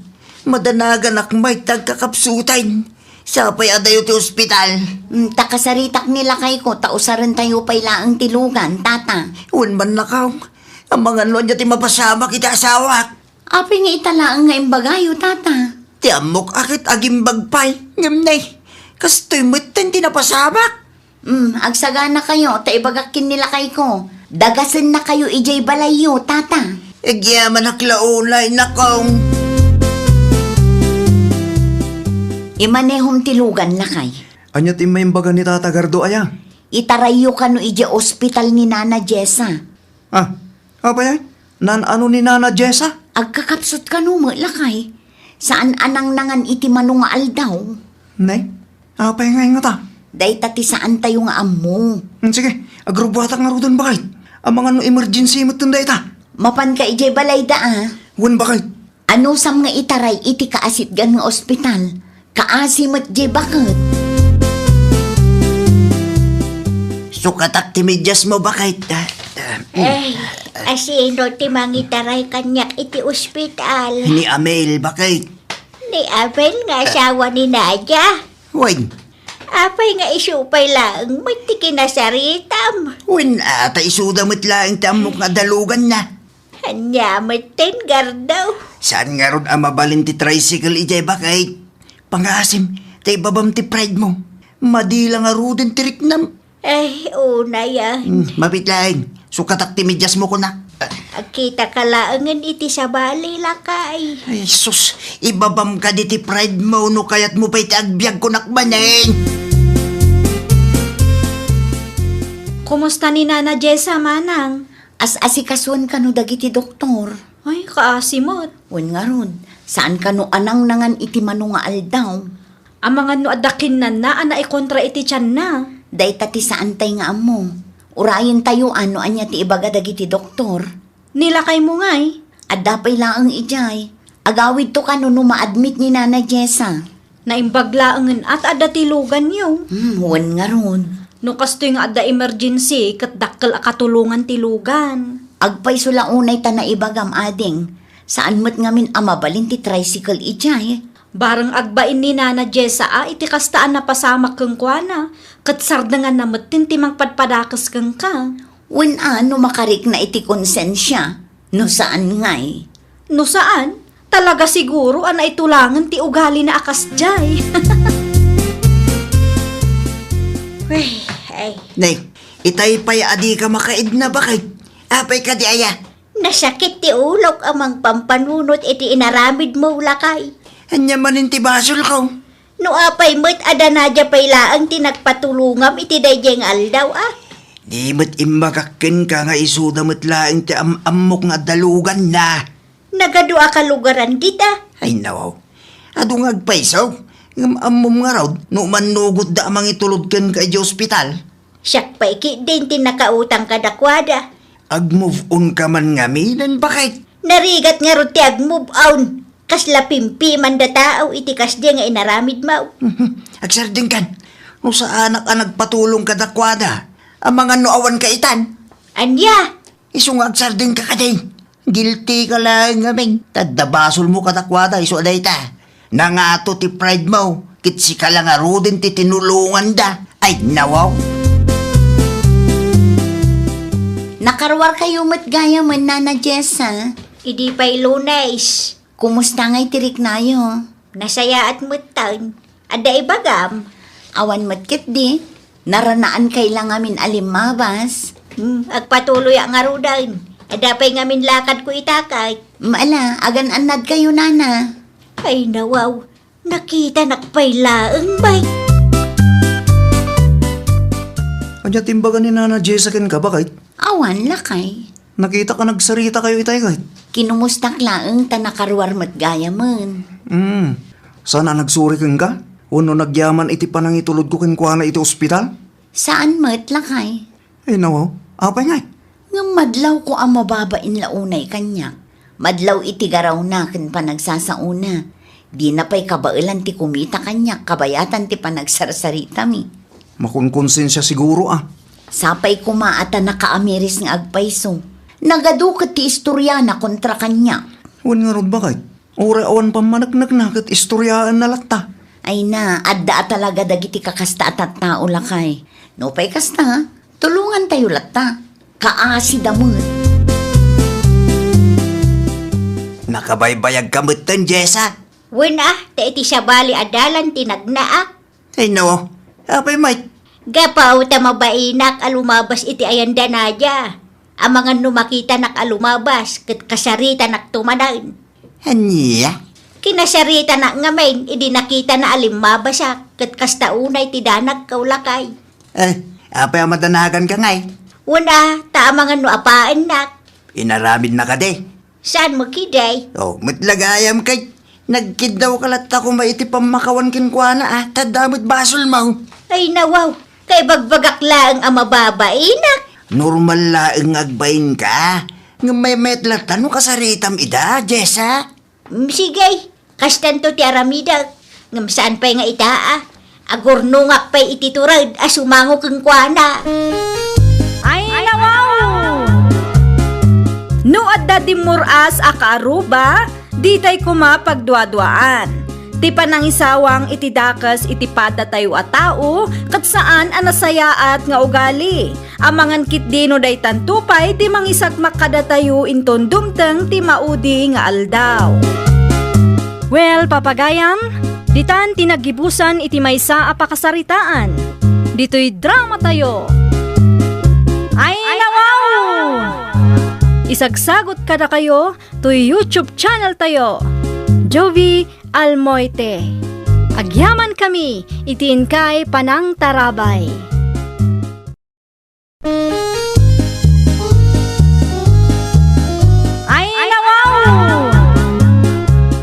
Madanaganak met ti agkakapsuten. Sapay adayo ti ospital. Mm, ta kasaritak ni lakayko, ta usarentayo pay laeng ti lugan, tata. Wen man, nakong. Amangan no ania ti mapasamak iti asawak. Apay nga ita laeng nga imbagayo, tata? Ti ammok a ket agimbag pay, ngem ne, kastoy metten ti napasamak. Mm, agsaganakayo, ta ibagak ken ni lakayko. Dagasennakayo idiay balayyo, tata. Agyamanak la unay, nakong. Imanehom ti lugan, lakay. Ania ti immaimbaga ni Tata Gardo aya? Itarayyo kano idiay ospital ni Nana Jessa. Ah, apay ay? Naan-ano ni Nana Jessa? Agkakapsut kano met, lakay? Saan a nangnangan iti mano nga aldaw? Ne? Apay ngay ngata? Dayta ti saantayo nga ammo. Hmm, sige, agrubbuatak ngaruden, baket. Amangan no emergency metten dayta. Mapanka idiay balayda, a? Wen, baket. Anusam nga itaray iti kaasitgan nga ospital? Kaasi met diay baket. Sukatak ti mediasmo, baket. Eh, asino ti mangitaray kaniak iti ospital? Ni Amel, baket. Ni Amel nga asawa ni Nadia? Wen. Apay nga isu pay laeng met ti kinasaritam? Wen, a, ta isuda met laeng ti ammok nga adda luganna. Ania metten, Gardo? Saan ngarud a mabalin ti tricycle idiay, baket? Pangasim, ta ibabam ti pride mo. Madi la ngaruden ti riknam. Ay, unay, a. Hmm, mapit laeng. Sukatak ti mediasmo, kunak. Agkitaka laengen iti sabali, lakay. Ay, sus, ibabam kadi ti pride mo no kayatmo pay ti agbiag kunak manen. Kumusta ni Nana Jessa, manang? As-asikasuen kano dagiti doktor. Ay, kaasi met. Wen ngarud, saan kano a nangnangan iti mano nga aldaw. Amangan no adda kinnanna a naikontra iti tianna. Dayta ti saantay nga ammo. Urayentayo a no ania ti ibaga dagiti doktor. Ni lakaymo ngay? Adda pay laeng idiay. Agawidto kano no ma-admit ni Nana Jessa. Naimbag laengen a ta adda ti luganyo. Hmm, wen ngarud. No kastoy nga adda emergency, ket dakkel a katulongan ti lugan. Agpayso la unay ta naibagam, ading. Saan met ngamin a mabalin ti tricycle idiay. Bareng agbain ni Nana Jessa a iti kasta a napasamak kenkuana, ket sardenganna metten ti mangpadpadakes kenka. Wen a no makarikna iti konsensia, no saan ngay. No saan, talaga siguro a naitulangen ti ugalina a kasdiay. Ay, ay. Nay, itay pay a dika makaidna, baket. Apay kadi aya? Nasakit ti ulok a mangpampanunot iti inaramidmo, lakay. Ania manen ti basolko? No apay met a da Nadia pay laeng ti nagpatulongam iti daydiay nga aldaw, a? Di met imbagak kenka nga isuda met laeng ti am-ammok nga adda luganna. Nagadu a kalugaran dita. Ay, nawaw. Adu nga agpayso. Ngem ammom ngarud no umannugotda a mangitulod kenka idiay ospital? Siak pay ketdin ti nakautang kadakuada. Ag-move on ka man ngamin, baket? Narigat ngarud ti ag-move on. Kasla pimpimanda tao iti kasdi nga inaramidmo. Agsardengkan. No saanak a nagpatulong kadakuada, amangan no awan kaitan. Ania? Isu nga agsardengka kadi. Guilty ka laeng ngamin. Ta adda basolmo kadakuada isu a dayta. Nangato ti pride mo, ket sika la ngaruden ti tinulonganda. Ay, nawaw! Nakaruarkayo met gayamen, Nana Jessa? Idi pay Lunes. Kumusta ngay ti riknayo? Nasayaat metten. Adda ibagam? Awan met ketdi. Naranaankay la ngamin a limmabas. Hmm, agpatuloyak ngaruden. Adda pay ngamin lakadko ita ket. Maala, agan-annadkayo, Nana. Ay, nawaw. Nakitanak pay laeng, bay. Ania ti imbaga ni Nana Jessa kenka, baket? Awan, lakay. Nakitak a nagsarita kayo itay, ket? Kinumustak laeng ta nakaruar met gayamen. Hmm. Saan a nagsuri kenka? Wenno nagyaman iti panangitulodko kenkuana iti ospital? Saan met, lakay. Ay, nawaw. Apay ngay? Ngem madlawko a mababain la unay kaniak. Madlaw iti garawna ken panagsasaona. Dina pay kabaelan ti kumita kaniak kabayatan ti panagsarsaritami. Makunkonsensia siguro a. Sapay koma a ta nakaamiris nga agpayso. Nagadu ket ti istoriana kontra kaniak. Wen ngarud, baket? Uray awan pammaneknekna ket istoriaenna latta. Ay na, adda a talaga dagiti kakasta a tattao, lakay. Nupay kasta, tulongantayo latta. Kaasida met. Nakabaybayagka metten, Jessa? Wen a, ta iti sabali a dalan ti nagnaak. Ay, no. Apay met? Gapu ta mabainak a lumabas iti ayan da Nadia. Amangan no makitanak a lumabas, ket kasaritanak tumanan. Ania? Kinasaritanak ngamin, idi nakitana a limmabasak, ket kasta unay ti danagko, lakay. Eh, apay a madanaganka ngay? Wen a, ta amangan no apaennak. Inaramidna kadi? Saan mo kiday? Oh, met la gayam ket nagkiddawka latta koma iti pammakawan kenkuana, a, ta adda met basolmo. Ay, nawaw, kaibagbagak laeng a mababainak. Normal laeng nga agbainka. Ngem maymayat latta no kasaritam ida, Jessa. Mm, sige, kastanto ti aramidek. Ngem saan pay nga ita, a. Agurnongak pay iti tured a sumango kenkuana. Ay, nawaw! No adda dimmur-as a kaaruba, ditay koma pagduaduaan. Ti panangisawang iti dakes iti padatayo a tao ket saan a nasayaat nga ugali. Amangan ketdi no daytanto pay ti mangisakmak kadatayo inton dumteng ti maudi nga aldaw. Well, papagayam, ditan ti naggibusan iti maysa a pakasaritaan. Ditoy dramatayo. Ay, nawaw! Isagsagot kadakayo toy YouTube channel tayo, Jovie Almoite. Agyamankami iti inkay panangtarabay. Ay, nawaw!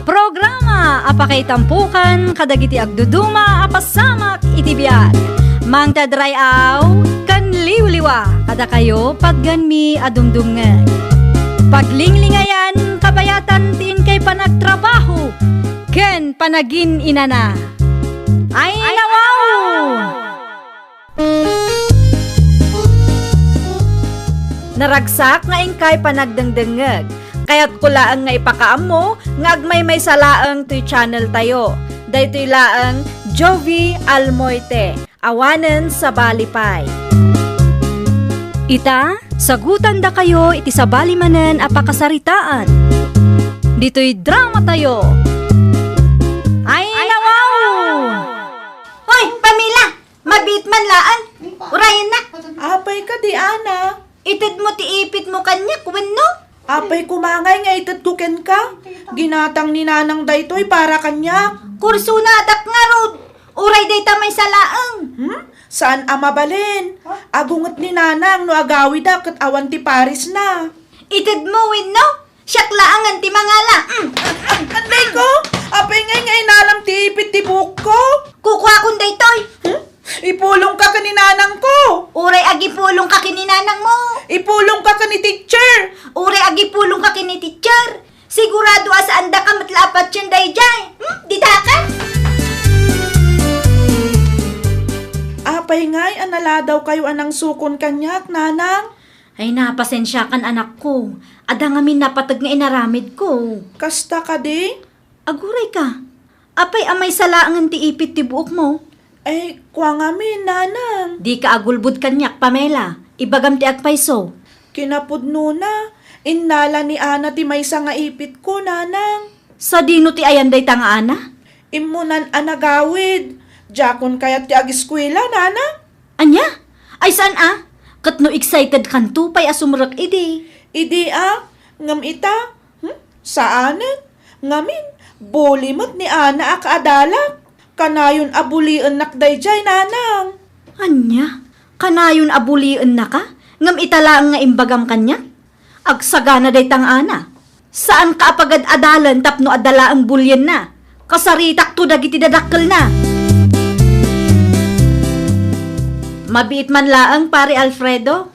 Programa a pakaitampokan kadagiti agduduma a pasamak iti biag. Mangted ray-aw ken liwliwa kadakayo, patganmi a dumdumngeg. Paglinglingayan, kabayatan ti inkay panagtrabaho ken panagin-inana. Ay, nawaw! Naragsak nga inkay panagdengdengngeg. Kayatko laeng nga ipakaammo nga agmaymaysa laeng toy channel tayo. Daytoy laeng Jovie Almoite, awanen sabali pay. Ita, sagutandakayo iti sabali manen a pakasaritaan. Ditoy dramatayo. Ay, nawaw! Hoy, pamila! Mabit Manlaan, urayennak. Apay kadi, Ana? Itedmo ti ipitmo kaniak wenno? Apay koma ngay nga itedko kenka? Ginatang ni Nanang daytoy para kaniak. Kursonadak ngarud. Uray dayta maysa laeng. Hmm? Saan a mabalin? Agunget ni Nanang no agawidak ket awan ti parisna. Itedmo wenno? Siak laengen ti mangala. Mm. Anday ko, apay ngay nga inalam ti ipit ti buokko? Kukuakon daytoy. Hmm? Ipulongka ken ni Nanangko. Uray agipulongka ken ni Nanangmo. Ipulongka ken ni teacher. Uray agipulongka ken ni teacher. Sigurado a saandaka met la a patien daydiay. Hmm? Didaka? Apay ngay a naladawkayo a nangsukon kaniak, Nanang? Ay, napasensiakan, anakko. Adda ngamin napateg nga inaramidko. Kasta kadi? Agurayka. Apay a maysa laengen ti ipit ti buokmo? Ay, kua ngamin, Nanang. Dika agulbod kaniak, Pamela. Ibagam ti agpayso. Kinapudnona, innala ni Ana ti maysa nga ipitko, Nanang. Sadino ti ayan dayta nga Ana? Immunan a nagawid. Diakon kayat ti agiskuela, Nanang. Ania? Ay, saan a? Ket no excited kanto pay a sumrek idi. Idi a? Ngem ita? Hmm? Saanen? Ngamin, buli met ni Ana a kaadalak. Kanayon a buliennak daydiay, Nanang. Ania? Kanayon a buliennaka? Ngem ita laeng nga imbagam kaniak? Agsagana dayta nga Ana. Saanka a pagad-adalen tapno adda laeng bulienna. Kasaritakto dagiti dadakkelna. Mabiit man laeng, Pare Alfredo.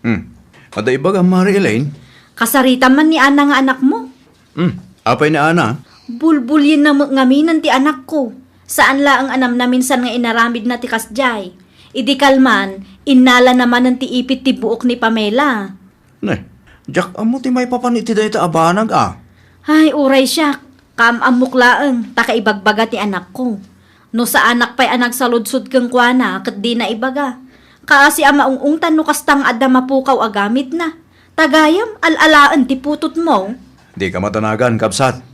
Hmm. Adda ibagam, Mari Elaine? Kasaritam man ni Ana nga anakmo. Hmm. Apay ni Ana? Bulbulienna met ngaminen ti anakko. Saan laeng a namnaminsan nga inaramidna ti kasdiay. Idi kalman, innalana manen ti ipit ti buok ni Pamela. Ne, diak ammo ti maipapan iti dayta a banag a. Ay, uray siak, kaam-ammok laeng, ta kaibagbaga ti anakko. No saanak pay a nagsaludsod kenkuana ket dina ibaga. Kaasi a maung-ungtan no kasta nga adda mapukaw a gamitna. Ta gayam, al-alaen ti putotmo. Dika madanagan, kabsat.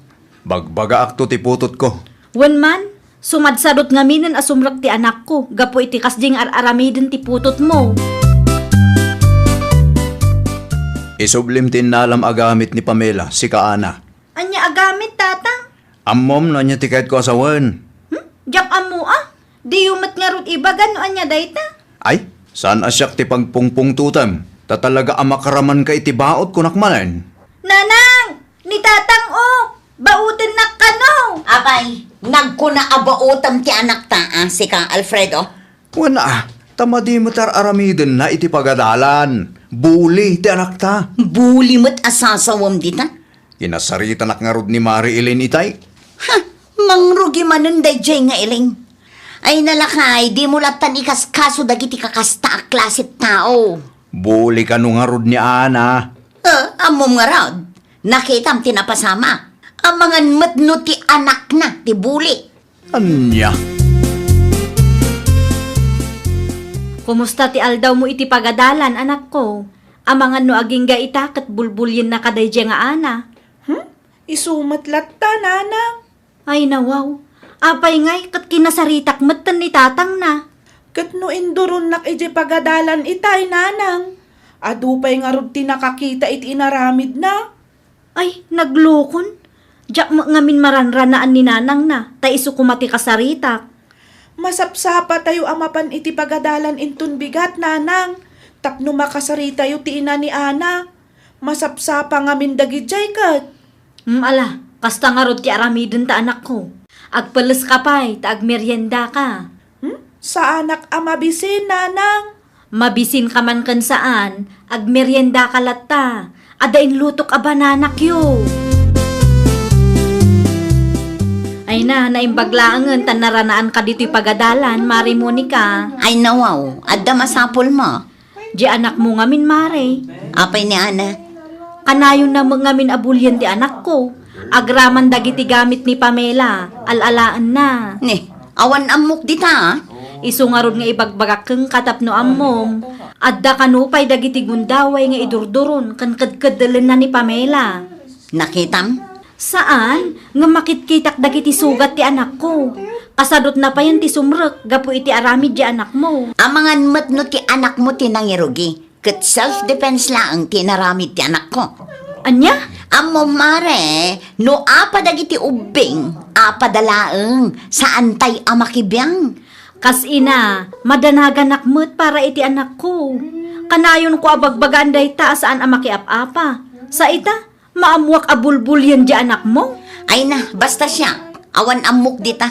Bagbagaakto ti putotko. Wen man, sumadsadot ngaminen a sumrek ti anakko gapu iti kasdiay nga ar-aramiden ti putotmo. Isublim ti innalam a gamit ni Pamela, sika Ana. Ania a gamit, Tatang? Ammom no ania ti kayatko a sawen. Hmm? Diak ammo a. Diyo met ngarud ibaga no ania dayta. Ay, saan a siak ti pagpungpungtotem, ta talaga a makaramanka iti baot, kunak manen. Nanang! Ni Tatang, o! Baotennak kano! Apay, nagkuna a baotem ti anakta, a, sika, Alfredo? Wen a, ta madi met ar-aramidenna iti pagadalan. Buli ti anakta. Buli met a sasawem dita? Kinasaritanak ngarud ni Mari Elaine itay. Ha, mangrugi manen daydiay nga Elaine. Ay nalakay, dimo lattan ikaskaso dagiti kakasta a klase tao. Buli kano ngarud ni Ana. Eh, ammom ngarud, nakitam ti napasamak. Amangan met no ti anakna ti buli. Ania? Kumusta ti aldawmo iti pagadalan, anakko? Amangan no agingga ita ket bulbuliennaka daydiay nga Ana. Hmm? Isu met latta, Nanang. Ay, nawaw. Apay ngay, ket kinasaritak metten ni tatangna. Ket no induronnak idiay pagadalan itay, Nanang, adu pay ngarud ti nakakita iti inaramidna. Ay, naglukon. Diak met ngamin maranranaan ni nanangna, ta isu koma ti kasaritak. Masapsapatayo a mapan iti pagadalan inton bigat, Nanang, tapno makasaritayo ti ina ni Ana. Masapsapa ngamin dagidiay ket. Hmm, ala, kasta ngarud ti aramidenta, anakko. Agpelleska pay, ta agmeriendaka. Hmm? Saanak a mabisin, Nanang. Mabisinka man ken saan, agmeriendaka latta. Adda inlutok a bananakyo. Ay na, naimbag laengen ta naranaanka ditoy pagadalan, Mari Monica. Ay, nawaw, adda masapulmo. Di anakmo ngamin, Mare. Apay ni Ana? Kanayonna met ngamin a bulien ti anakko. Agraman dagiti gamit ni Pamela, al-alaenna. Ni, awan ammok dita, a? Isu ngarud nga ibagbagak kenka tapno ammom. Adda kano pay dagiti gundaway nga idurduron ken kedkeddelenna ni Pamela. Nakitam? Saan, ngem makitkitak dagiti sugat ti anakko. Kasadutna payen ti sumrek gapu iti aramid ti anakmo. Amangan met no ti anakmo ti nangirugi, ket self-defense laeng ti inaramid ti anakko. Ania? Ammom, mare, no apa dagiti ubbing, apada laeng, saantay a makibiang. Kas ina, madanaganak met para iti anakko. Kanayonko a bagbagaan dayta a saan a makiap-apa. Sa ita, maammoak a bulbulien diay anakmo. Ay na, basta siak, awan ammok dita.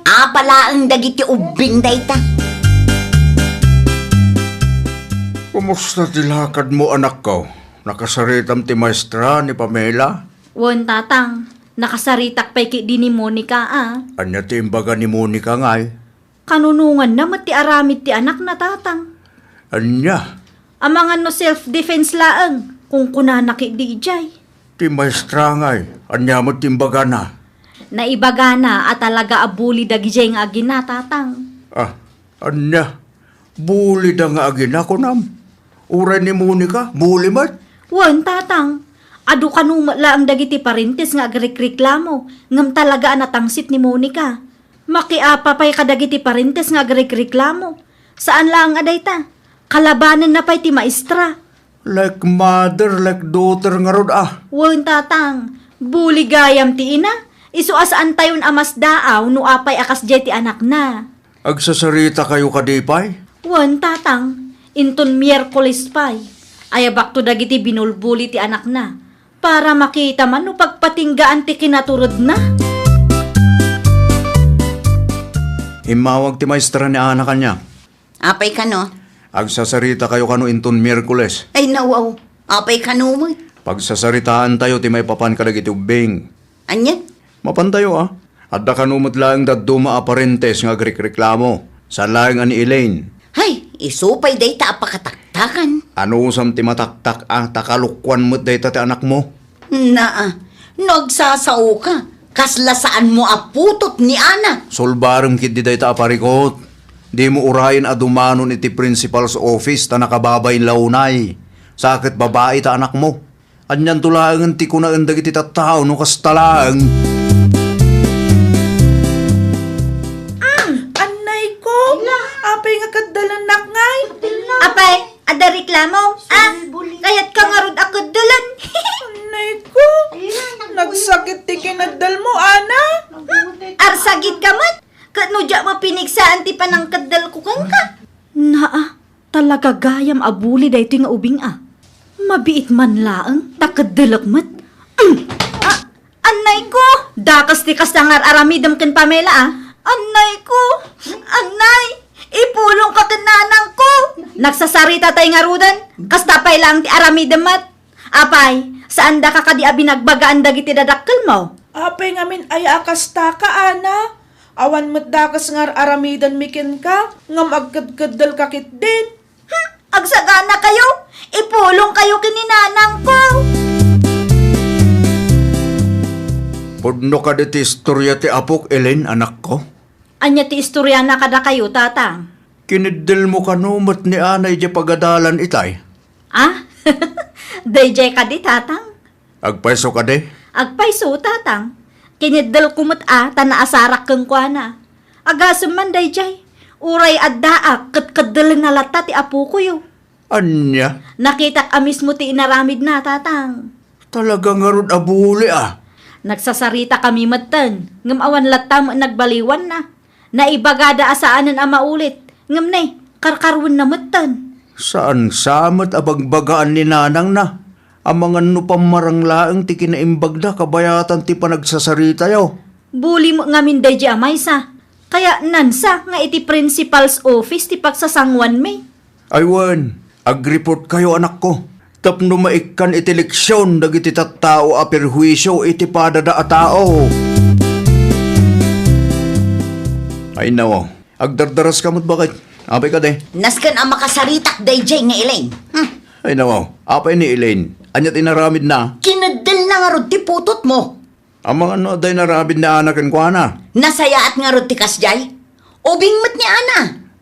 Apa laeng dagiti ubbing dayta. Kumusta ti lakadmo, anakko? Nakasaritam ti maestra ni Pamela? Wen, tatang. Nakasaritak pay ketdi ni Monica, a. Ania ti imbaga ni Monica, ngay? Kanunonganna met ti aramid ti anakna, tatang. Ania? Amangan no self-defense laeng, kunkunana ketdi idiay. Ti maestra, ngay, ania met ti imbagana? Naibagana a talaga a bully dagidiay nga agina, tatang. Ah, ania? Bully da nga agina, kunam? Uray ni Monica, bully met? Wen, tatang. Adu kano met laeng dagiti parentes nga agrikreklamo, ngem talaga a natangsit ni Monica. Makiapa pay kadagiti parentes nga agrikreklamo. Saan laeng a dayta. Kalabanenna pay ti maestra. Like mother, like daughter ngarud, a. Wen, tatang. Bully gayam ti ina. Isu a saantayon a masdaaw no apay a kasdiay ti anakna. Agsasaritakayo kadi pay? Wen, tatang. Inton Miyerkules pay, ayabakto dagiti binulbuli ti anakna para makita man no pagpatinggaan ti kinaturedna. Immawag ti maestra ni Ana kaniak. Apay kano? Agsasaritakayo kano inton Miyerkules. Ay, nawaw. Apay kano met? Pagsasaritaantayo ti maipapan kadagiti ubbing. Ania? Mapantayo, a. Adda kano met laeng dadduma a parentes nga agrikreklamo. Saan laeng a ni Elaine. Hay, isu pay dayta a pakataktakan. Anusam ti mataktak a, ta kalokuan met dayta ti anakmo? Naa, no agsasaoka, kasla saanmo a putot ni Ana. Sulbarem ketdi dayta a parikut. Dimo urayen a dumanon iti principal's office ta nakababain la unay. Sa ket babai ta anakmo. Anianto laengen ti kunaen dagiti tattao no kasta laeng? Mm, annay ko! Apay nga kaddalennak ngay? Apay, adda reklamo? Ah, kayat ka ngarud a kaddalen? Annay ko! Nagsakit ti kinaddalmo, Ana? Arsagit ka met? Ket no diak mapinigsaan ti panangkaddalko kenka? Naa, talaga gayam a bully daytoy nga ubing a. Mabiit man laeng, ta kaddalek met. Mm! Ah, annay ko! Dakes ti kasta nga ar-aramidem ken Pamela a. Annay ko! Annay! Ipulong ka ken nanang ko! Nagsasarita tay ngaruden, kasta pay laeng ti aramidem met. Apay, saan daka kadi a binagbagaan dagiti dadakkelmo? Apay ngamin aya a kastaka, Ana? Awan met dakes nga ar-aramidenmi kenka, ngem agkedkeddelka ketdin. Hmm, agsaganakayo! Ipulongkayo ken ni nanangko! Pudno kadi ti istoria ti apok, Elaine, anakko? Ania ti istoriana kadakayo, tatang? Kiniddelmo kano met ni Ana idiay pagadalan itay? Ah? Daydiay kadi, tatang? Agpayso kadi? Agpayso, tatang. Kiniddelko met a ta naasarak kenkuana. Agasem man daydiay, uray addaak ket keddelenna latta ti apokoyo. Ania? Nakitak a mismo ti inaramidna, tatang. Talaga ngarud a bully a. Nagsasaritaka metten, ngem awan latta met nagbaliwanna. Naibagada a saanen a maulit, ngem ne, karkaruenna metten. Saan sa met a bagbagaan ni nanangna? Amangan no pammarang laeng ti kinaimbagda kabayatan ti panagsasaritayo. Bully met ngamin daydiay a maysa. Kayatnan sa nga iti principal's office ti pagsasanguanmi. Ay wen, agreport kayo, anakko, tapno maikkan iti leksion dagiti tattao a perhuisio iti padada a tao. Ay nawaw, agdardaras ka met baket. Apay kadi? Nasken a makasaritak daydiay nga Elaine. Hmm. Ay nawaw, apay ni Elaine? Ania ti inaramidna? Kineddelna ngarud ti putotmo. Amangan no adda inaramid ni Ana kenkuana? Nasayaat ngarud ti kasdiay? Ubing met ni Ana.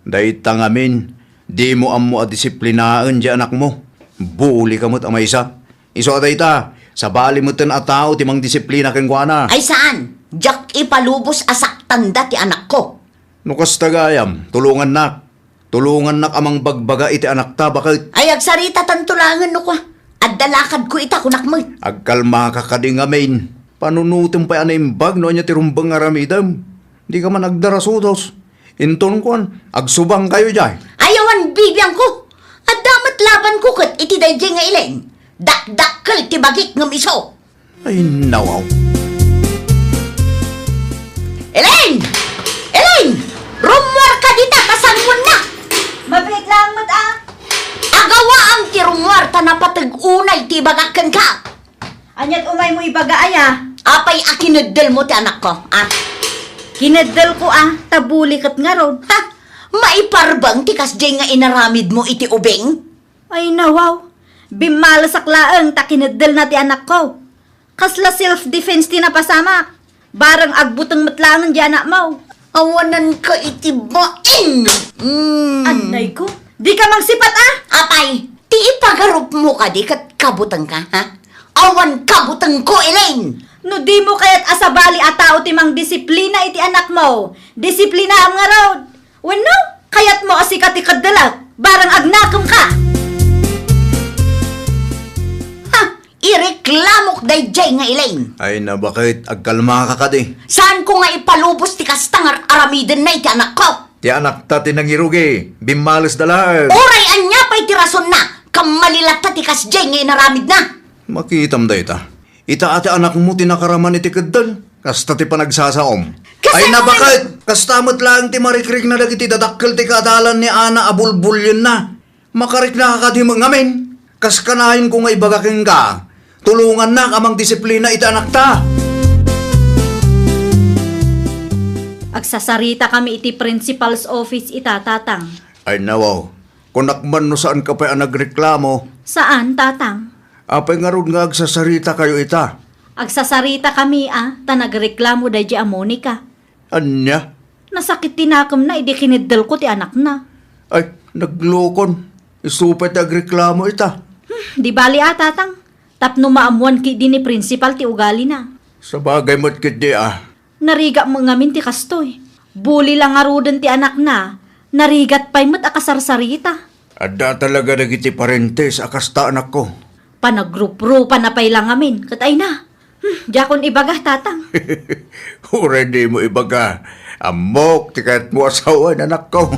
Dayta ngamin, dimo ammo a disiplinaen diay anakmo. Bully ka met a maysa. Isu a dayta, Sabali metten a tao ti mangdisiplina kenkuana. Ay saan, diak ipalubos a saktanda ti anakko. No kasta gayam, tulongannak. Tulongannak a mangbagbaga iti anakta, baket. Ay, agsaritatanto laengen no kua. Adda lakadko ita, kunak met. Agkalmaka kadi ngamin. Panunotem pay a naimbag no ania ti rumbeng nga aramidem. Dika man agdarasudos. Inton kuan, agsubangkayo diay. Ay, awan bibiangko. Adda met labanko ket iti daydiay nga Elaine. Dakdakkel ti bagik ngem isu. Ay, nawaw. Elaine! Elaine! Rummuarka dita ta sangoennak! Mabiit laeng met, a. Agawaam ti rummuar ta napateg unay ti ibagak kenka. Aniat umaymo ibaga, aya? Apay a kineddelmo ti anakko, a? Kineddelko, a, ta buli ket ngarud. Ha? Maiparbeng ti kasdiay nga inaramidmo iti ubing? Ay, nawaw. Bimmalesak laeng ta kineddelna ti anakko. Kasla self-defense ti napasamak. Bareng agbuteng met laengen diay anakmo. Awananka iti bain! Mm. Annayko, dika mangsipat, a! Apay, ti ipagarupmo kadi ket kabutengka, ha? Awan kabutengko, Elaine! No dimo kayat a sabali a tao ti mangdisiplina iti anakmo, disiplinaam ngarud. Wenno, kayatmo a sika ti keddelek, bareng agnakemka? Ha! Ireklamok daydiay nga Elaine. Ay, nabaket, agkalmaka kadi. Saanko nga ipalubos ti kasta nga ar-aramidenna iti anakko. Ti anakta ti nangirugi, bimmalesda laeng. Uray ania pay ti rasonna, kammali latta ti kasdiay nga inaramidna. Makitam dayta. Ita a ti anakmo ti nakaraman iti keddel, kasta ti panagsasaom. Kasano? Ay, nabaket! Kasta met laeng ti marikrikna dagiti dadakkel ti kaadalan ni Ana a bulbulyenna. Makariknaka kadi met ngamin. Kas kanayon ko nga ibaga kenka, tulongannak a mangdisiplina iti anakta. Agsasarita kami iti principal's office ita, Tatang. Ay, nawaw. Kunak man no saanka pay a nagreklamo. Saan, Tatang. Apay ngarud nga agsasarita kayo ita? Agsasarita kami, a, ta nagreklamo daydi a Monica. Ania? Nasakit ti nakemna idi kineddelko ti anakna. Ay, naglukon. Isu pay ti agreklamo ita. Hmm, di bali a, Tatang. Tapno maammuan ketdi ni principal ti ugalina. Sabagay met ketdi a. Narigat met ngamin ti kastoy. Buli la ngaruden ti anakna, narigat pay met a kasarsarita. Adda talaga dagiti parentes a kasta, anakko. Panagruprupanna pay la ngamin, ket ay na. Hmm, diakon ibaga, Tatang. Uray dimo ibaga. Ammok ti kayatmo a sawen, anakko.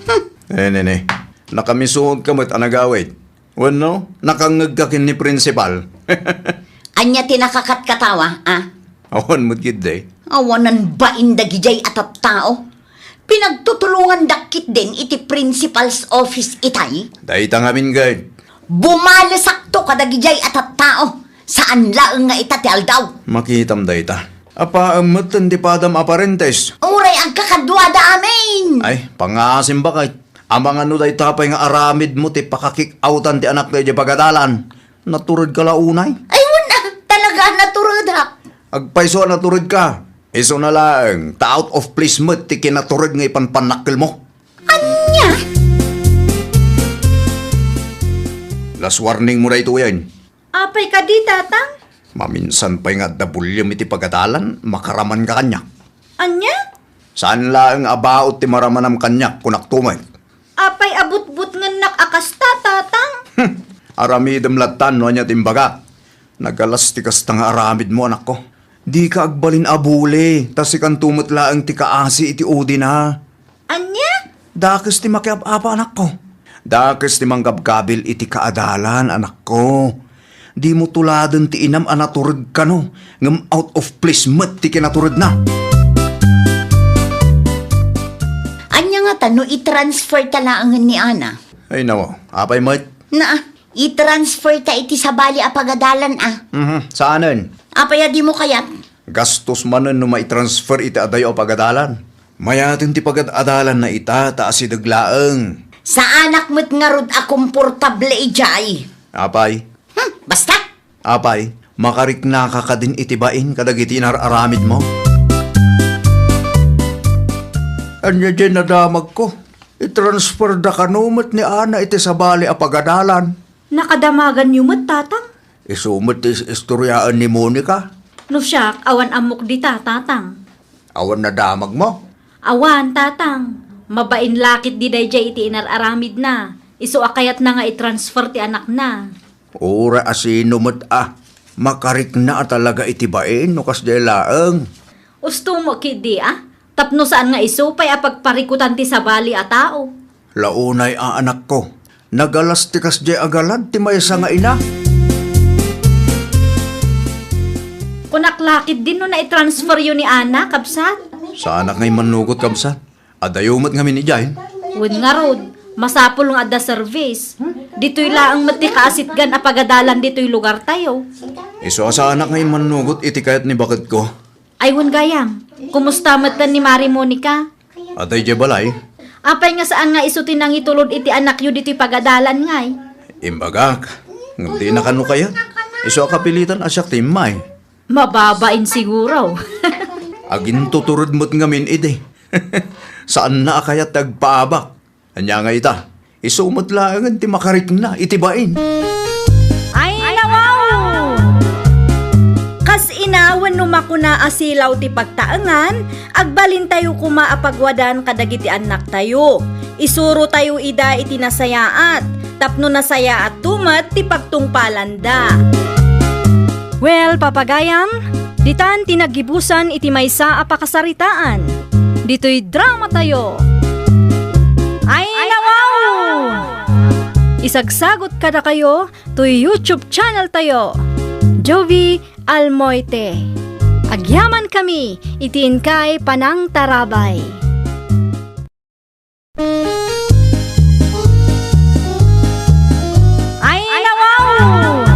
Hmm. Eh, nene, nakamisuot ka met a nagawid. Wenno, nakangngegka ken ni principal. Ania ti nakakatkatawa, a? Awan met ketdi. Awanan bain dagidiay a tattao. Pinagtutulongandak ketdin iti principal's office itay. Dayta ngamin, gayud. Bumalesakto kadagidiay a tattao. Saan laeng nga ita ti aldaw. Makitam dayta. Apaem metten ti padam a parentes. Uray agkakaduada amin. Ay, pangaasim bakay. Amangan no dayta pay nga aramidmo ti pakakik-outan ti anakta idiay pagadalan. Naturedka la unay? Ay, wen a, talaga a naturedak. Agpayso a naturedka. Isuna laeng, ta out of place met ti kinatured nga ipanpannakkelmo. Ania? Last warning mo daytoyen. Apay kadi, Tatang? Maminsan pay nga adda buliem iti pagadalan, makaramanka kaniak. Ania? Saan laeng a baut ti maramanam kaniak, kunakto met. Apay a butbutngennak a kasta, Tatang? Hmm. Aramidem lattan no ania ti imbagak. Nagalas ti kasta nga aramidmo, anakko. Dika agbalin a buli, ta sikanto met laeng ti kaasi iti udina. Ania? Dakes ti makiap-apa, anakko. Dakes ti manggabgabil iti kaadalan, anakko. Dimo tuladen ti inam a natured kano, ngem out of place met ti kinaturedna. Ania ngata no i-transfer ta laengen ni Ana? Ay, nawa. Apay met? Naa, i-transfer ta iti sabali a pagadalan, a. Mhm, saanen? Apay a dimo kayat? Gastos manen no maitransfer iti adayo a pagadalan. Mayaten ti pagad-adalanna ita ta asideg laeng. Saanak met ngarud a komportable idiay. Apay? Hmm, basta! Apay, makariknaka kadin iti bain kadagiti inar-aramidmo? Ania diay nadamagko? Itransfer da kano met ni Ana iti sabali a pagadalan. Nakadamaganyo met, Tatang? Isu met ti is-istoriaen ni Monica. No siak, awan ammok dita, Tatang. Awan nadamagmo? Awan, Tatang. Mabain la ketdi daydiay iti inar-aramidna. Isu a kayatna nga i-transfer ti anakna. Uray a sino met a, makarikna a talaga iti bain no kasdiay laeng. Usto met ketdi a, tapno saan nga isu pay a pagparikutan ti sabali a tao. Launay a, anakko, nagalas ti kasdiay a galad ti maysa nga ina. Kunak la ketdin no naitransferyo ni Ana, kabsat? Saanak nga immanugot, kabsat. Adayo met ngamin idiay? Wen ngarud, masapul nga adda service. Ditoy laeng met ti kaasitgan a pagadalan ditoy lugartayo. Isu a saanak nga immanugot iti kayat ni baketko. Ay wen gayam, kumusta metten ni Mari Monica? Adda idiay balay? Apay nga saan nga isu ti nangitulod iti anakyo ditoy pagadalan ngay? Imbagak, ngem dina kano kayat. Isu a kapilitan a siak ti immay. Mababain siguro. Agintutured met ngamin idi. Saanna a kayat ti agpaabak. Ania nga ita, isu met laengen ti makarikna iti bain. Ay, nawaw! Kas ina wenno makuna a silaw ti pagtaengan, agbalintayo koma a pagwadan kadagiti annaktayo. Isurotayo ida iti nasayaat, tapno nasayaatto met ti pagtungpalanda. Well, papagayam, ditan ti naggibusan iti maysa a pakasaritaan. Ditoy dramatayo. Ay, nawaw! Isagsagot kadakayo toy YouTube channel tayo, Jovie Almoite. Agyaman kami iti inkay panangtarabay. Ay, nawaw!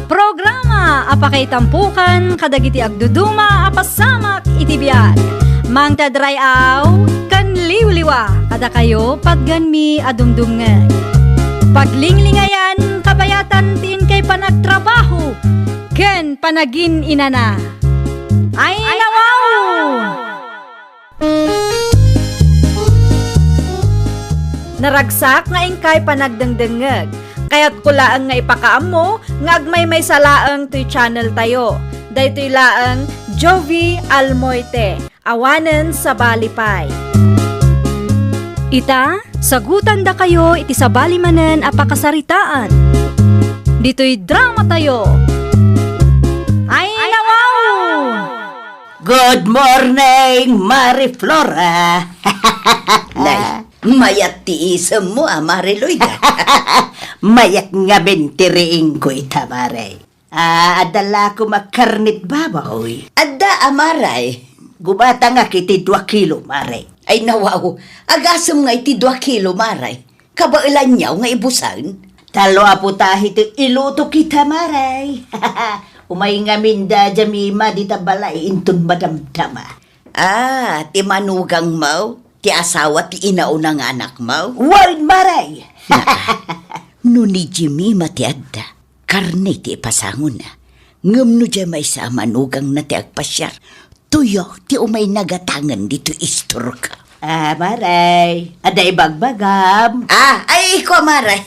Programa a pakaitampokan kadagiti agduduma a pasamak iti biag. Mangted ray-aw ken liwliwa kadakayo patgenmi a dumdumngeg. Paglinglingayan kabayatan ti inkay panagtrabaho ken panagin-inana. Ay, nawaw! Naragsak nga inkay panagdengdengngeg. Kayatko laeng nga ipakaammo nga agmaymaysa laeng toy channel tayo. Daytoy laeng Jovie Almoite, awanen sabali pay. Ita, sagutandakayo iti sabali manen a pakasaritaan. Ditoy dramatayo. Ay, nawaw! Good morning, Mari Flora. Nay, mayat ti isemmo a Mari Loida. Mayat ngamin ti riingko ita, Mari. Ah, adda la koma karnit baboy. Adda a, Mari. Gumatangak iti dua kilo, Mari. Ay, nawaw, agasem nga iti dua kilo, Mari. Kabaelanyo nga ibusen? Tallo a putahe ti ilutok ita, Mari. Umay ngamin da Jemima dita balay inton madamdama. Ah, ti manugangmo? Ti asawa ti inauna nga anakmo? Wen, Mari! Naa, no ni Jemima ti adda, karne ti ipasangona. Ngem no diay maysa a manugangna ti agpasiar, tuyo ti umay nagatangen ditoy istorko. Ah, Mari, adda ibagbagam? Ah, ay, iko, Mari.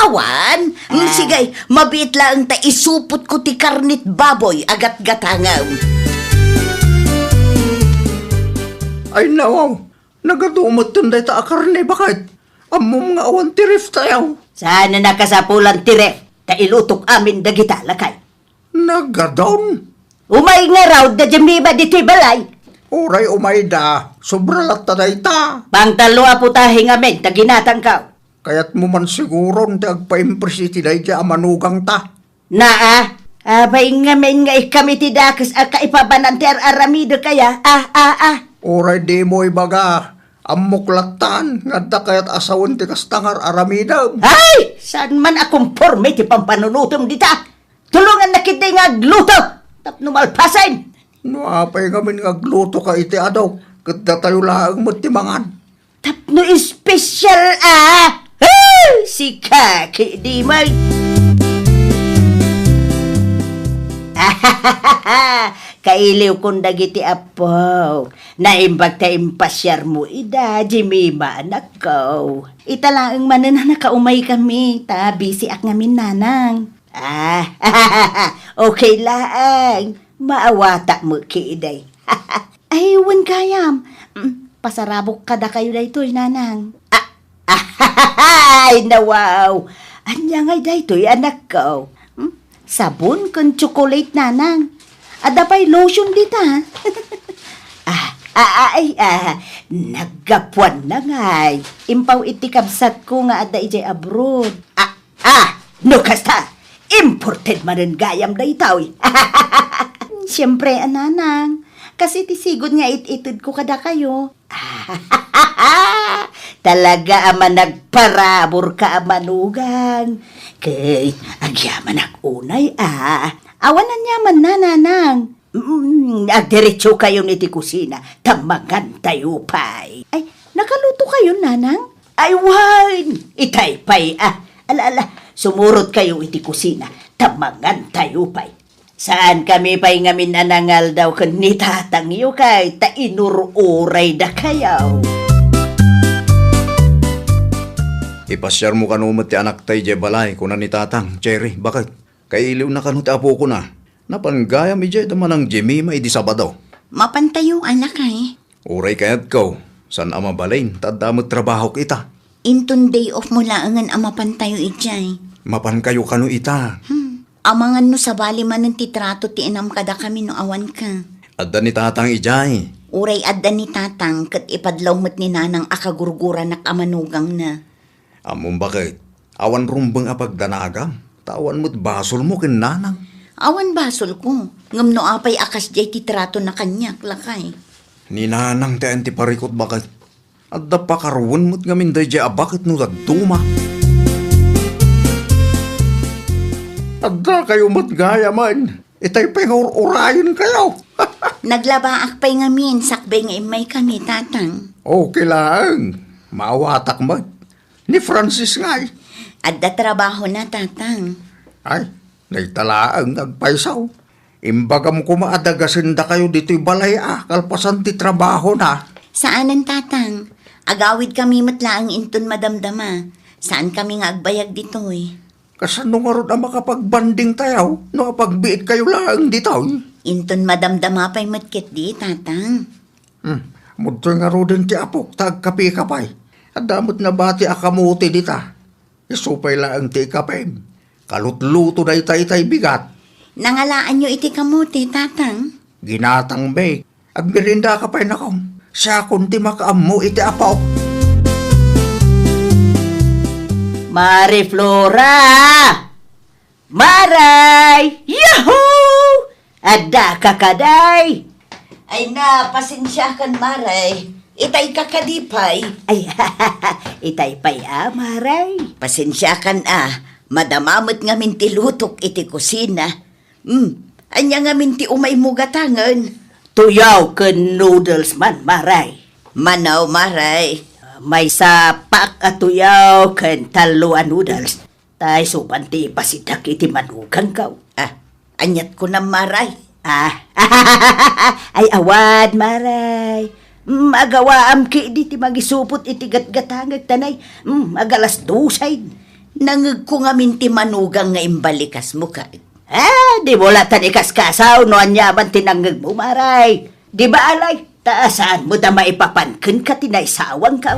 Awan. Mm, ah, sige, mabiit laeng ta isupotko ti karnit baboy a gatgatangem. Ay, nawaw. Nagadu metten dayta a karne, baket. Ammom nga awan ti ref tayo. Saan a nakasapulan ti ref? Ta ilutok amin dagita, lakay. Nagadun? Umay ngarud da Jemima ditoy balay. Uray umayda, sobra latta dayta. Pangtallo a putahe ngamin ta ginatangko. Kayatmo man siguron ti agpaimpres iti daydiay a manugangta. Naa, apay ngamin nga ikam iti dakes a kaipabanan ti ar-aramidek aya? Ah, ah, ah. Uray dimo ibaga, ammok lattan nga adda kayat a sawen ti kasta nga ar-aramidem. Ay! Saan man a komporme ti pampanunutom dita? Tulongannak iti nga agluto tapno malpasen. No apay ngamin nga aglutoka iti adu, ket datayo laeng met ti mangan. Tapno espesyal a, ah, sika, ki di man. Ah, Kailiwkon dagiti apo. Naimbag ta impasiarmo ida, Jemima, anakko. Ita laeng manen a nakaumaykami, ta bisiak ngamin, nanang. Ah, okay laeng. Maawatak met kadi. Ay, wen gayam. Mm, pasarabok kadakayo daytoy, nanang. Ah, ay, nawaw. Ania ngay daytoy, anakko? Hmm? Sabon ken tsokolate, nanang. Adda pay lotion dita. Ah, ah, ay, ah, naggapuanna ngay. Impaw iti kabsatko nga adda idiay abroad. Ah, ah, no kasta, imported manen gayam daytoy. Siempre, a, nanang. Kas iti sigud nga it-itedko kadakayo. Talaga a managparaburka a manugang. Ket agyamanak unay a. Awan aniamanna, nanang. Mm, agdiretsokayon iti kusina, ta mangantayo pay. Ay, nakalutokayon, nanang? Ay, wen, itay pay a. Ala, ala, sumurotkayo iti kusina, ta mangantayo pay. Saankami pay ngamin a nangaldaw ken ni tatangyo kay ta inur-uraydakayo. Ipasiarmo kano met ti anakta idiay balay, kuna ni tatang, Cherry, baket. Kailiwna kano ti apokona. Napan gayam idiay da manang Jemima idi Sabado. Mapantayo, a, lakay. Uray kayatko, saan a mabalin, ta adda met trabahok ita. Inton day off mo laengen a mapantayo idiay. Mapankayo kano ita. Hmm. Amangan no sabali manen ti trato ti inam kadakami no awanka. Adda ni tatang idiay. Uray adda ni tatang ket ipadlaw met ni nanang a kagurguranak a manugangna. Ammom baket, awan rumbeng a pagdanagam, ta awan met basolmo ken nanang. Awan basolko, ngem no apay a kasdiay ti tratona kaniak, lakay? Ni nanang ti ayan ti parikut baket. Adda pakaruan met ngamin daydiay a baket no dadduma. Addakayo met gayamen. Itay pay nga ur-urayenkayo. Naglabaak pay ngamin, sakbay nga immaykami, tatang. Okay laeng. Maawatak met. Ni Francis ngay? Adda trabahona, tatang. Ay, dayta laeng nga agpaysaw. Imbagam koma a dagasendakayo ditoy balay a kalpasan ti trabahona. Saanen, tatang. Agawidkami met laeng inton madamdama. Saankami nga agbayag ditoy. Kasano ngarud a makapagbandingtayo no apagbiitkayo laeng ditoy? Inton madamdama pay met ketdi, tatang. Hmm, mudtoy ngaruden ti apok ta agkapeka pay. Adda met nabati a kamote dita. Isu pay laeng ti ikapem. Kalutluto dayta itay bigat. Nangalaanyo iti kamote, tatang? Ginatang, Bek. Agmeriendaka pay, nakong. Siakon ti makaammo iti apok. Mari Flora! Maray! Yahoo! Addaka kadi? Ay na, pasensiakan, Maray. Itay ka kadi pay? Ay, itay pay a, Maray. Pasensiakan a, madama met ngamin ti lutok iti kusina. Hmm, ania ngamin ti umaymo gatangen? Tuyaw ken noodles man, Maray. Mano, Maray? Maysa pack a tuyaw ken tallo a noodles. Ta isuban ti ipasidak iti manugangko. Ah, aniat kunam, Maray? Ah, ay awan, Maray. Mm, agawaam ketdi ti mangisupot iti gatgatangek ta nay, mm, agalas dose. Nangegko ngamin ti manugang nga imbalikasmo ket. Ah, dimo la ta ikaskasaw no aniaman ti nangngegmo, Maray. Di bale, ta saan mo da maipapan kenka ti naisawangko.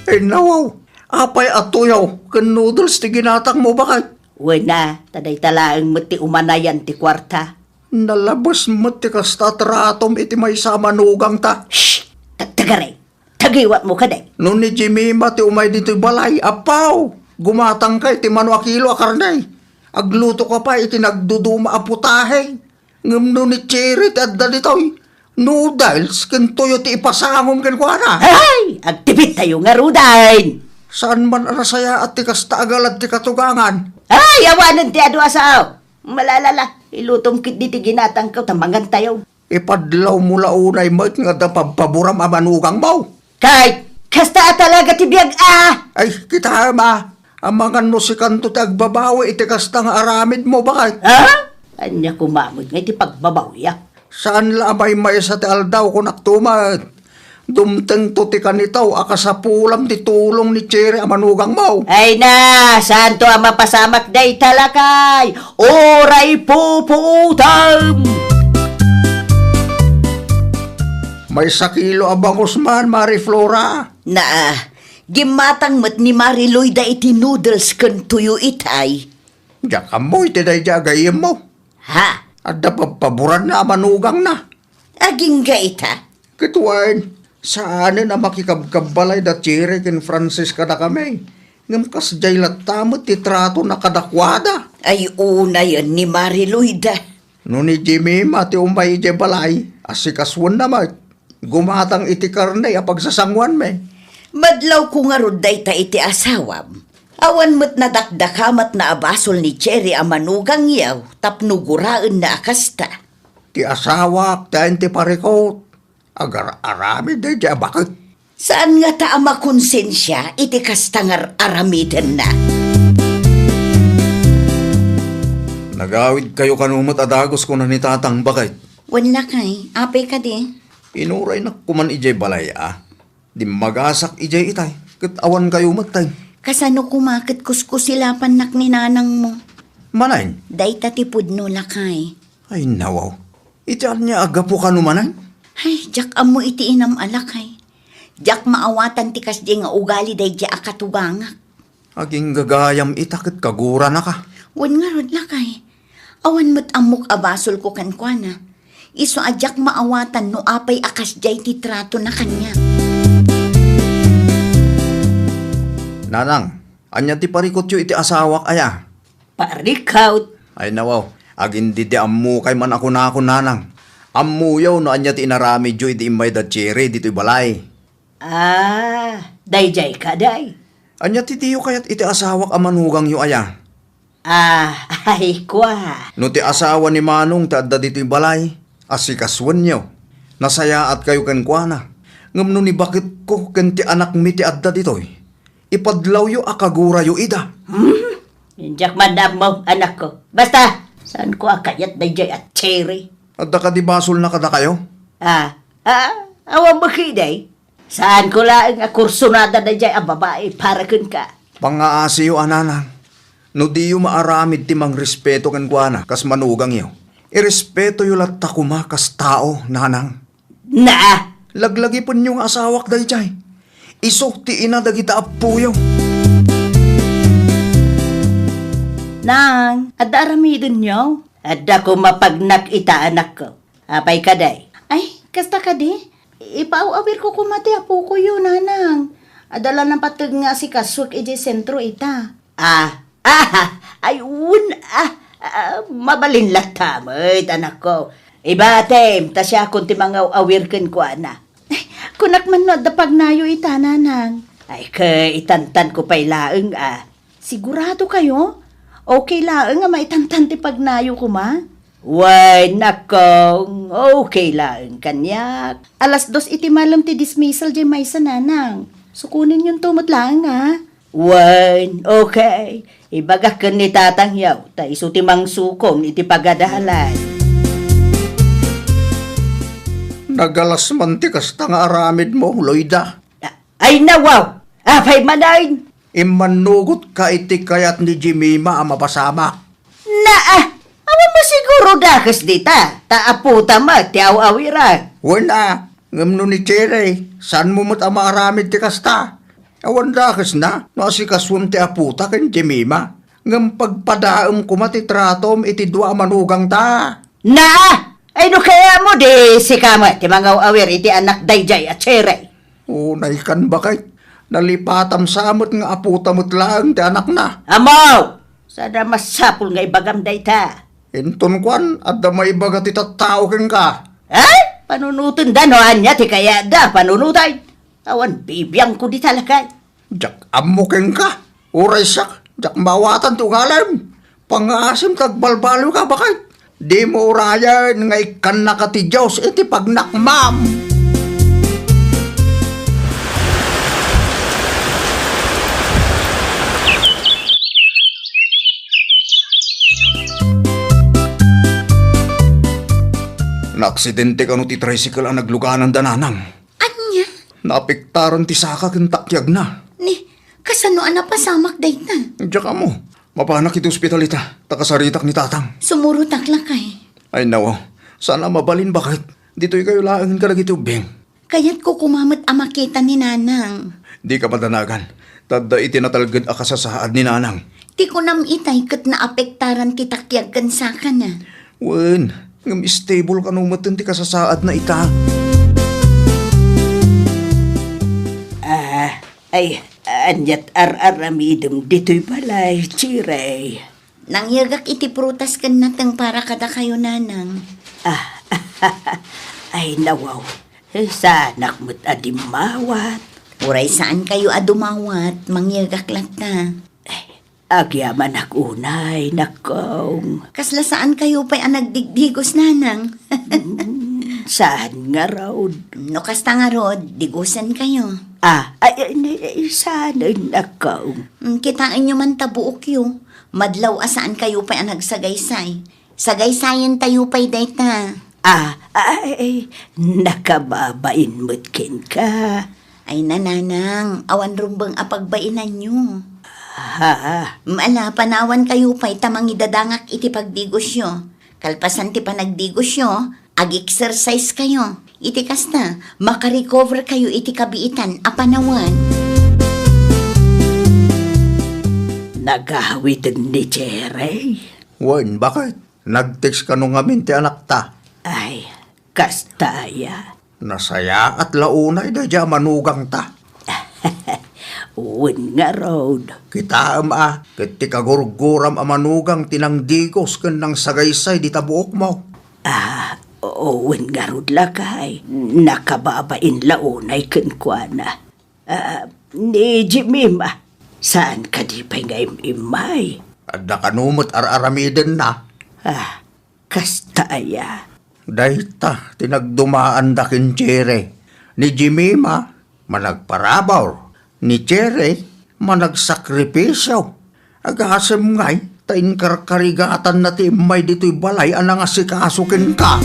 Ay, nawaw, apay a tuyaw ken noodles ti ginatangmo, baket? Wen a, ta dayta laeng met ti umanayan ti kuarta. Nalabes met ti kasta a tratom iti maysa a manugangta. Shh! Tagtagaray! Tagiwatmo kadi? No ni Jemima ti umay ditoy balay, apaw! Gumatangka iti mano a kilo a karne. Aglutoka pay iti nagduduma a putahe. Ngem no ni Cherry ti adda ditoy, noodles ken tuyo ti ipasangom kenkuana. Ay! Agtipittayo ngaruden! Saan man a nasayaat ti kasta a galad ti katugangan. Ay! Awanen ti adu a sao! Malalala, ilutom ketdi ti ginatangko ta mangantayo. Ipadlawmo la unay met nga adda pabpaboram a manugangmo. Kay, kasta a talaga ti biag a! Ay, kitaem a, Amangan no sikanto ti agbabawi iti kasta nga aramidmo, baket. Ha? Ania koma met nga iti pagbabawiak? Saan la a maymaysa ti aldaw, kunakto met. Dumtengto ti kanitaw a kasapulam ti tulong ni Cherry a manugangmo. Ay na, saanto a mapasamak dayta, lakay? Uray pupuotem! Maysa kilo a bangus man, Mari Flora. Naa, gimmatang met ni Mari Loida iti noodles ken tuyo itay. Diak ammo iti daydiay a gayyemmo. Ha? Adda pabpaboranna a manugangna. Agingga ita? Ket wen, saanen a makikabkabbalay da Cherry ken Francis kadakami. Ngem kasdiay latta met ti tratona kadakuada. Ay unayen ni Mari Loida. No ni Jemima ti umay idiay balay, asikasuenna met. Gumatang iti karne a pagsasanguanmi. Madlawko ngarud dayta iti asawam. Awan met nadakdakamatna a basol ni Cherry a manugangyo tapno guraenna a kasta. Ti asawak ti ayan ti parikut. Agar-aramid daydiay a baket. Saan ngata a makonsensia iti kasta nga ar-aramidenna? Nagawidkayo kano met a dagus, kuna ni Tatang, baket. Wen, lakay, apay kadi? Inuraynak koman idiay balay a. Dimmagasak idiay itay, ket awan kayo met tay. Kasano koma ket kuskusilapannak ni nanangmo? Manay? Dayta ti pudno, lakay. Ay, nawaw. Iti ania a gapu kano manay? Ay, diak ammo iti inam a, lakay. Diak maawatan ti kasdiay nga ugali daydiay a katugangak. Aginggagayam ita ket kaguranaka. Wen ngarud, lakay. Awan met ammok a basolko kenkuana. Isu a diak maawatan no apay a kasdiay ti tratona kaniak. Nanang, ania ti parikutyo iti asawak aya? Parikut? Ay, nawaw, agindidi ammokay man a kunakon, nanang. Ammoyo no ania ti inaramidyo idi immay da Cherry ditoy balay. Ah, daydiay kadi? Ania ti diyo kayat iti asawak a manugangyo aya? Ah, ay, kua. No ti asawa ni Manong ti adda ditoy balay, asikasuenyo. Nasayaatkayo kenkuana. Ngem no ni baketko ken ti anakmi ti adda ditoy, ipadlawyo a kagurayo ida. Hmm? Indiak man ammo, anakko. Basta, saanko a kayat daydiay a Cherry. Adda kadi basolna kadakayo? Ah, ah, awan met ketdi. Saanko laeng a kursunada daydiay a babai para kenka. Pangngaasiyo a, nanang. No diyo maaramid ti mangrespeto kenkuana kas manugangyo, irespetoyo latta koma kas tao, nanang. Naa! Laglagipenyo nga asawak daydiay. Isu ti ina dagita appoyo. Nang, adda aramidenyo? Adda koma pagnak ita, anakko. Apay kadi? Ay, kasta kadi? Ipaaw-awirko koma ti apokoyo, nanang. Adda la napateg nga asikasuek idiay sentro ita. Ah, ah, ay, wen, ah, ah, mabalin latta met, anakko. Ibatem, ta siakon ti mangaw-awir kenkuana. Ay, kunak man no adda pagnayo ita, nanang. Ay, ket itantanko pay laeng, ah. Sigurado kayo? Okay laeng a maitantan ti pagnayo koma? Wen, nakong, okay laeng kaniak. Alas dos iti malem ti dismissal diay maysa, nanang. Sukonenyonto met laeng, a. Wen, okay. Ibagak ken ni tatangyo, ta isu ti mangsukon iti pagadalan. Nagalas man ti kasta nga aramidmo, Loida. Ay, nawaw! Apay manen? Immannugotka iti kayat ni Jemima a mapasamak. Naa, awan mo siguro dakes dita, ta apota met ti aw-awiran. Wen a, ngem no ni Cherry, saan mo met a maaramid ti kasta? Awan dakesna no asikasuem ti apota ken Jemima. Ngem pagpadaem koma ti tratom iti dua a manugangta. Naa! Ay, no kayatmo, di sika met ti mangaw-awir iti anak daydiay a Cherry. Unay kan, baket. Nalipatam sa met nga apota met laeng ti anakna. Ammo! Saan a masapul nga ibagam dayta. Inton kuan, adda maibaga ti tattao kenka. Ay, panunotenda no ania ti kayatda panunoten. Awan bibiangko dita, lakay. Diak ammo kenka. Uray siak, diak maawatan ti ugalem. Pangngaasim ta agbalbaliwka, baket. Dimo urayen nga ikkannaka ti Dios iti pagnakmam. Aksidente kano ti tricycle a naglugananda, nanang. Ania? Naapektaran ti saka ken takiagna. Ni, kasano a napasamak dayta? Diak ammo. Mapanak iti ospital ita, ta kasaritak ni tatang. Sumurotak lakay. Ay, nawaw. Saan a mabalin, baket. Ditoy kayo laeng kadagiti ubbing. Kayatko koma met a makita ni nanang. Dika madanagan. Ta adda iti natalged a kasasaad ni nanang. Ti kunam itay ket naapektaran ti takiag ken sakana. Wen, ngem stable kano met ti kasasaadna ita. Ah, ay, aniat ar-aramidem ditoy balay, Chirey? Nangyegak iti prutas ken nateng para kadakayo, nanang. Ah, ay, nawaw. Eh, saanak met a dimmawat. Uray saan kayo a dumawat, mangyegak latta. Eh, agyamanak unay, nakong. Kasla saan kayo pay a nagdigdigos, nanang? Mm, saan ngarud? No kasta ngarud, digosen kayo. Ah, ay, ay, ni, ay, saan, nakong? Mm, kitaenyo man ta buokyo. Madlaw a saan kayo pay a nagsagaysay. Sagaysayan tayo pay dayta. Ah, ay, ay, nakababain met kenka. Ay, nanang, awan rumbeng a pagbainanyo. Ha? Ala, panawan kayo pay ta mangidadangak iti pagdigosyo. Kalpasan ti panagdigosyo, ag-exercise kayo. Iti kasta, makarecover kayo iti kabiitan a panawan. Nagawiden ni Chirey? Wen, baket? Nag-text kano ngamin ti anakta? Ay, kasta aya. Nasayaat la unay daydiay a manugangta. Wen ngarud. Kitaem a, ket ti kagurguram a manugang ti nangdigos ken nangsagaysay dita buokmo. Ah, wen ngarud lakay, nakababain la unay kenkuana. Ah, ni Jemima, saan kadi pay nga im-immay? Adda kano met ar-aramidenna. Ah, kasta aya? Dayta ti nagdumaanda ken Chirey. Ni Jemima, managparabur. Ni Chirey, managsakripisio. Agasem ngay, ta inkarkarigatanna ti immay ditoy balay a nangasikaso kenka.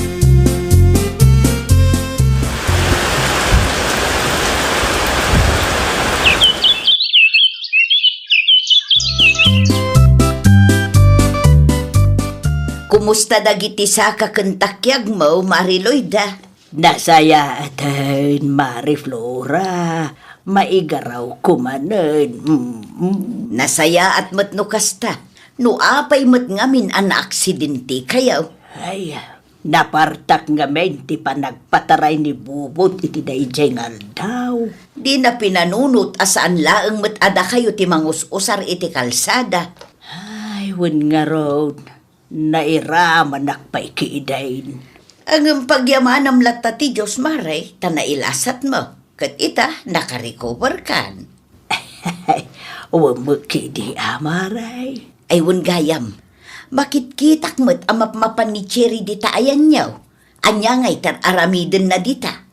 Kumusta dagiti saka ken takiagmo, Mari Loida? Nasayaaten, Mari Flora. Maigarawko manen. Mm, mm. Nasayaat met no kasta. No apay met ngamin a naaksidentekayo? Ay, napartak ngamin ti panagpataray ni Bubot iti daydiay nga aldaw. Dina pinanunot a saan laeng met a dakayo ti mangus-usar iti kalsada. Ay, wen ngarud. Nairamanak pay kidin. Ngem pagyamanam latta ti Dios, Mari, ta nailasatmo. Ket ita, nakarecoverkan. Wen met kidi a, Mari. Ay, wen gayam. Makitkitak met a mapmapan ni Chirey dita ayanyo. Ania ngay ti ar-aramidenna dita?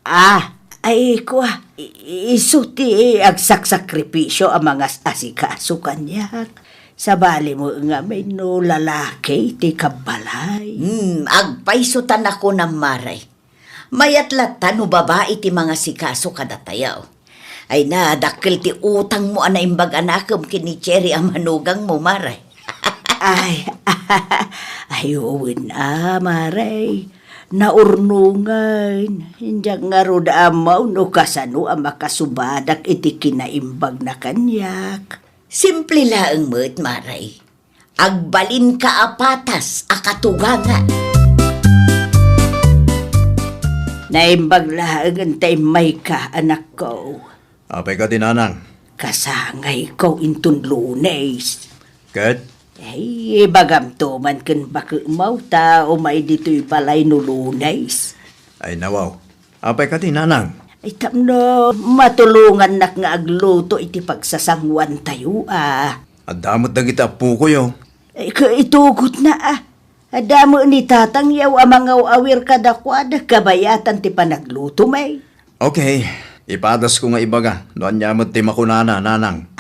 Ah, ay, kua, i-, isu ti agsaksakripisio a mangas-asikaso kaniak. Sabali met ngamin no lalaki ti kabbalay. Hmm, agpayso ta nakunam, Mari. Mayat latta no babai ti mangasikaso kadatayo. Ay na, dakkel ti utangmo a naimbag a nakem ken ni Chirey a manugangmo, Mari. Ay, ay, wen a, Mari. Naurnongen. Diak ngarud ammo no kasano a makasubadak iti kinaimbagna kaniak. Simple laeng met, Mari. Agbalinka a patas a katugangan. Naimbag laengen ta immayka, anakko. Apay kadi, nanang? Kasangayko inton Lunes. Ket? Ay, ibagamto man ken baketmo ta umay ditoy balay no Lunes. Ay, nawaw. Apay kadi, nanang? Ay, tapno matulongannak nga agluto iti pagsasanguantayo a. Adda met dagiti appokoyo. Ay, ka-, itugotna a. Adda met ni tatangyo a mangaw-awir kadakuada kabayatan ti panagluto, may. Okay, ipadasko nga ibaga no ania met ti makunana, nanang.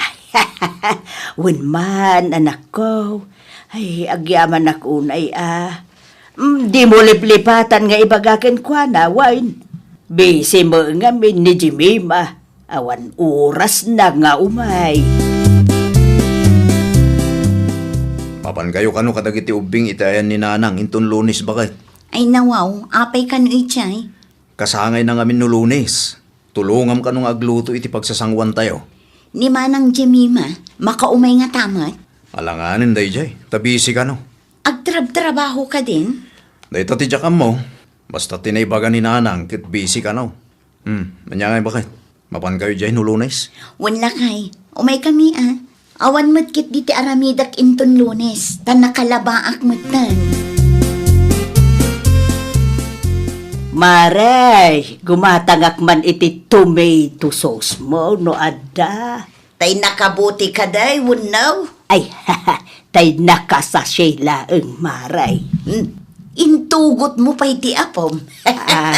Wen man, anakko. Ay, agyamanak unay a. Mm, dimo liplipatan nga ibaga kenkuana, wen? Busy met ngamin ni Jemima. Awan orasna nga umay. Mapankayo kano kadagiti ubbing iti ayan ni Nanang inton Lunes, baket? Ay, nawaw, apay kano idiay? Kasangayna ngamin no Lunes. Tulongam kano nga agluto iti pagsasanguantayo. Ni Manang Jemima, makaumay ngata met? Alanganen daydiay, ta busy kano. Agtrabtrabaho kadin? Dayta ti diak ammo. Basta ti naibaga ni Nanang ket busy kano. Hmm, ania ngay, baket? Mapankayo diay no Lunes? Wen lakay, umaykami a. Awan met ketdi ti aramidek inton Lunes, ta nakalabaak metten. Mare, gumatangak man iti tomato sauce mo no adda. Tay nakabuti ka, day, wenno? Ay, tay nakasachet laeng, Mare. Hmm. Intugot mo pay ti apom. Ah.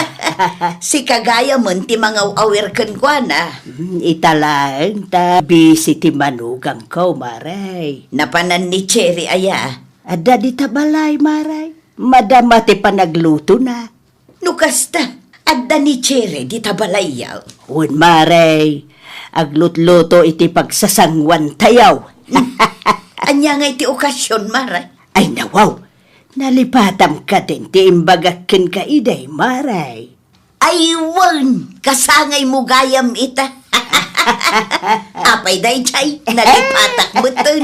Sika gayamen ti mangaw-awir kenkuana. Hmm, ita laeng ta busy ti manugangko, Mare. Napanan ni Cherry aya? Adda dita balay, Mare. Madama ti panaglutona. No kasta, adda ni Cherry dita balayyo? Wen, Mare, aglutluto iti pagsasanguantayo. Ania ngay ti okasion, Mare? Ay, nawaw, nalipatam kadin ti imbagak kenka idiay, Mare. Ay, wen, kasangaymo gayam ita. Apay daydiay, nalipatak metten.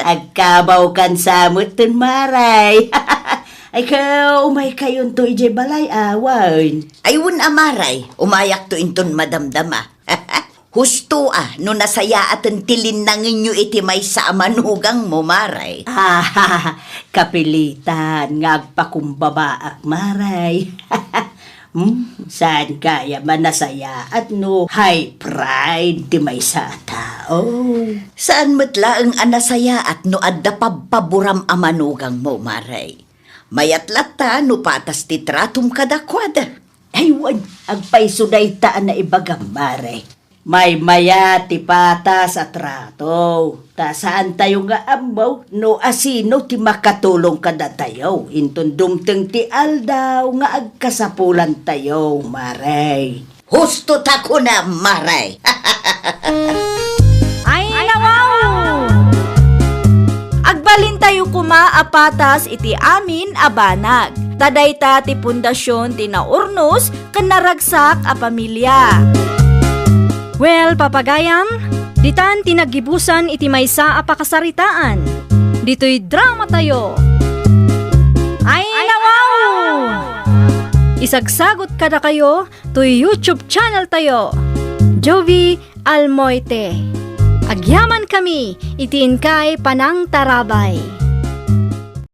Agkabawkan sa metten, Mare. Ay, ka, umaykayonto idiay balay, awan. Ay, wen a, Mare, umayakto inton madamdama. Husto a, no nasayaaten ti linnangenyo iti maysa a manugangmo, Mare. Ah, kapilitan nga agpakumbabaak, Mare. Hmm, saan gayam a nasayaat no high pride ti maysa a tao? Saan met laeng a nasayaat no adda pabpaboram a manugangmo, Mare. Mayat latta no patas ti tratom kadakuada. Ay, wen, agpayso dayta a naibagam, Mare. Maymayat ti patas a trato, ta saantayo nga ammo no asino ti makatulong kadatayo inton dumteng ti aldaw nga agkasapulantayo, Mare. Husto ta kunam, Mare. Ay, nawaw! Agbalintayo koma a patas iti amin a banag. Ta dayta ti pundasion ti naurnos ken naragsak a pamilia. Well, papagayam, ditan ti naggibusan iti maysa a pakasaritaan. Ditoy dramatayo. Ay, nawaw! Isagsagot kadakayo toy YouTube channel tayo, Jovie Almoite. Agyaman kami iti inkay panangtarabay.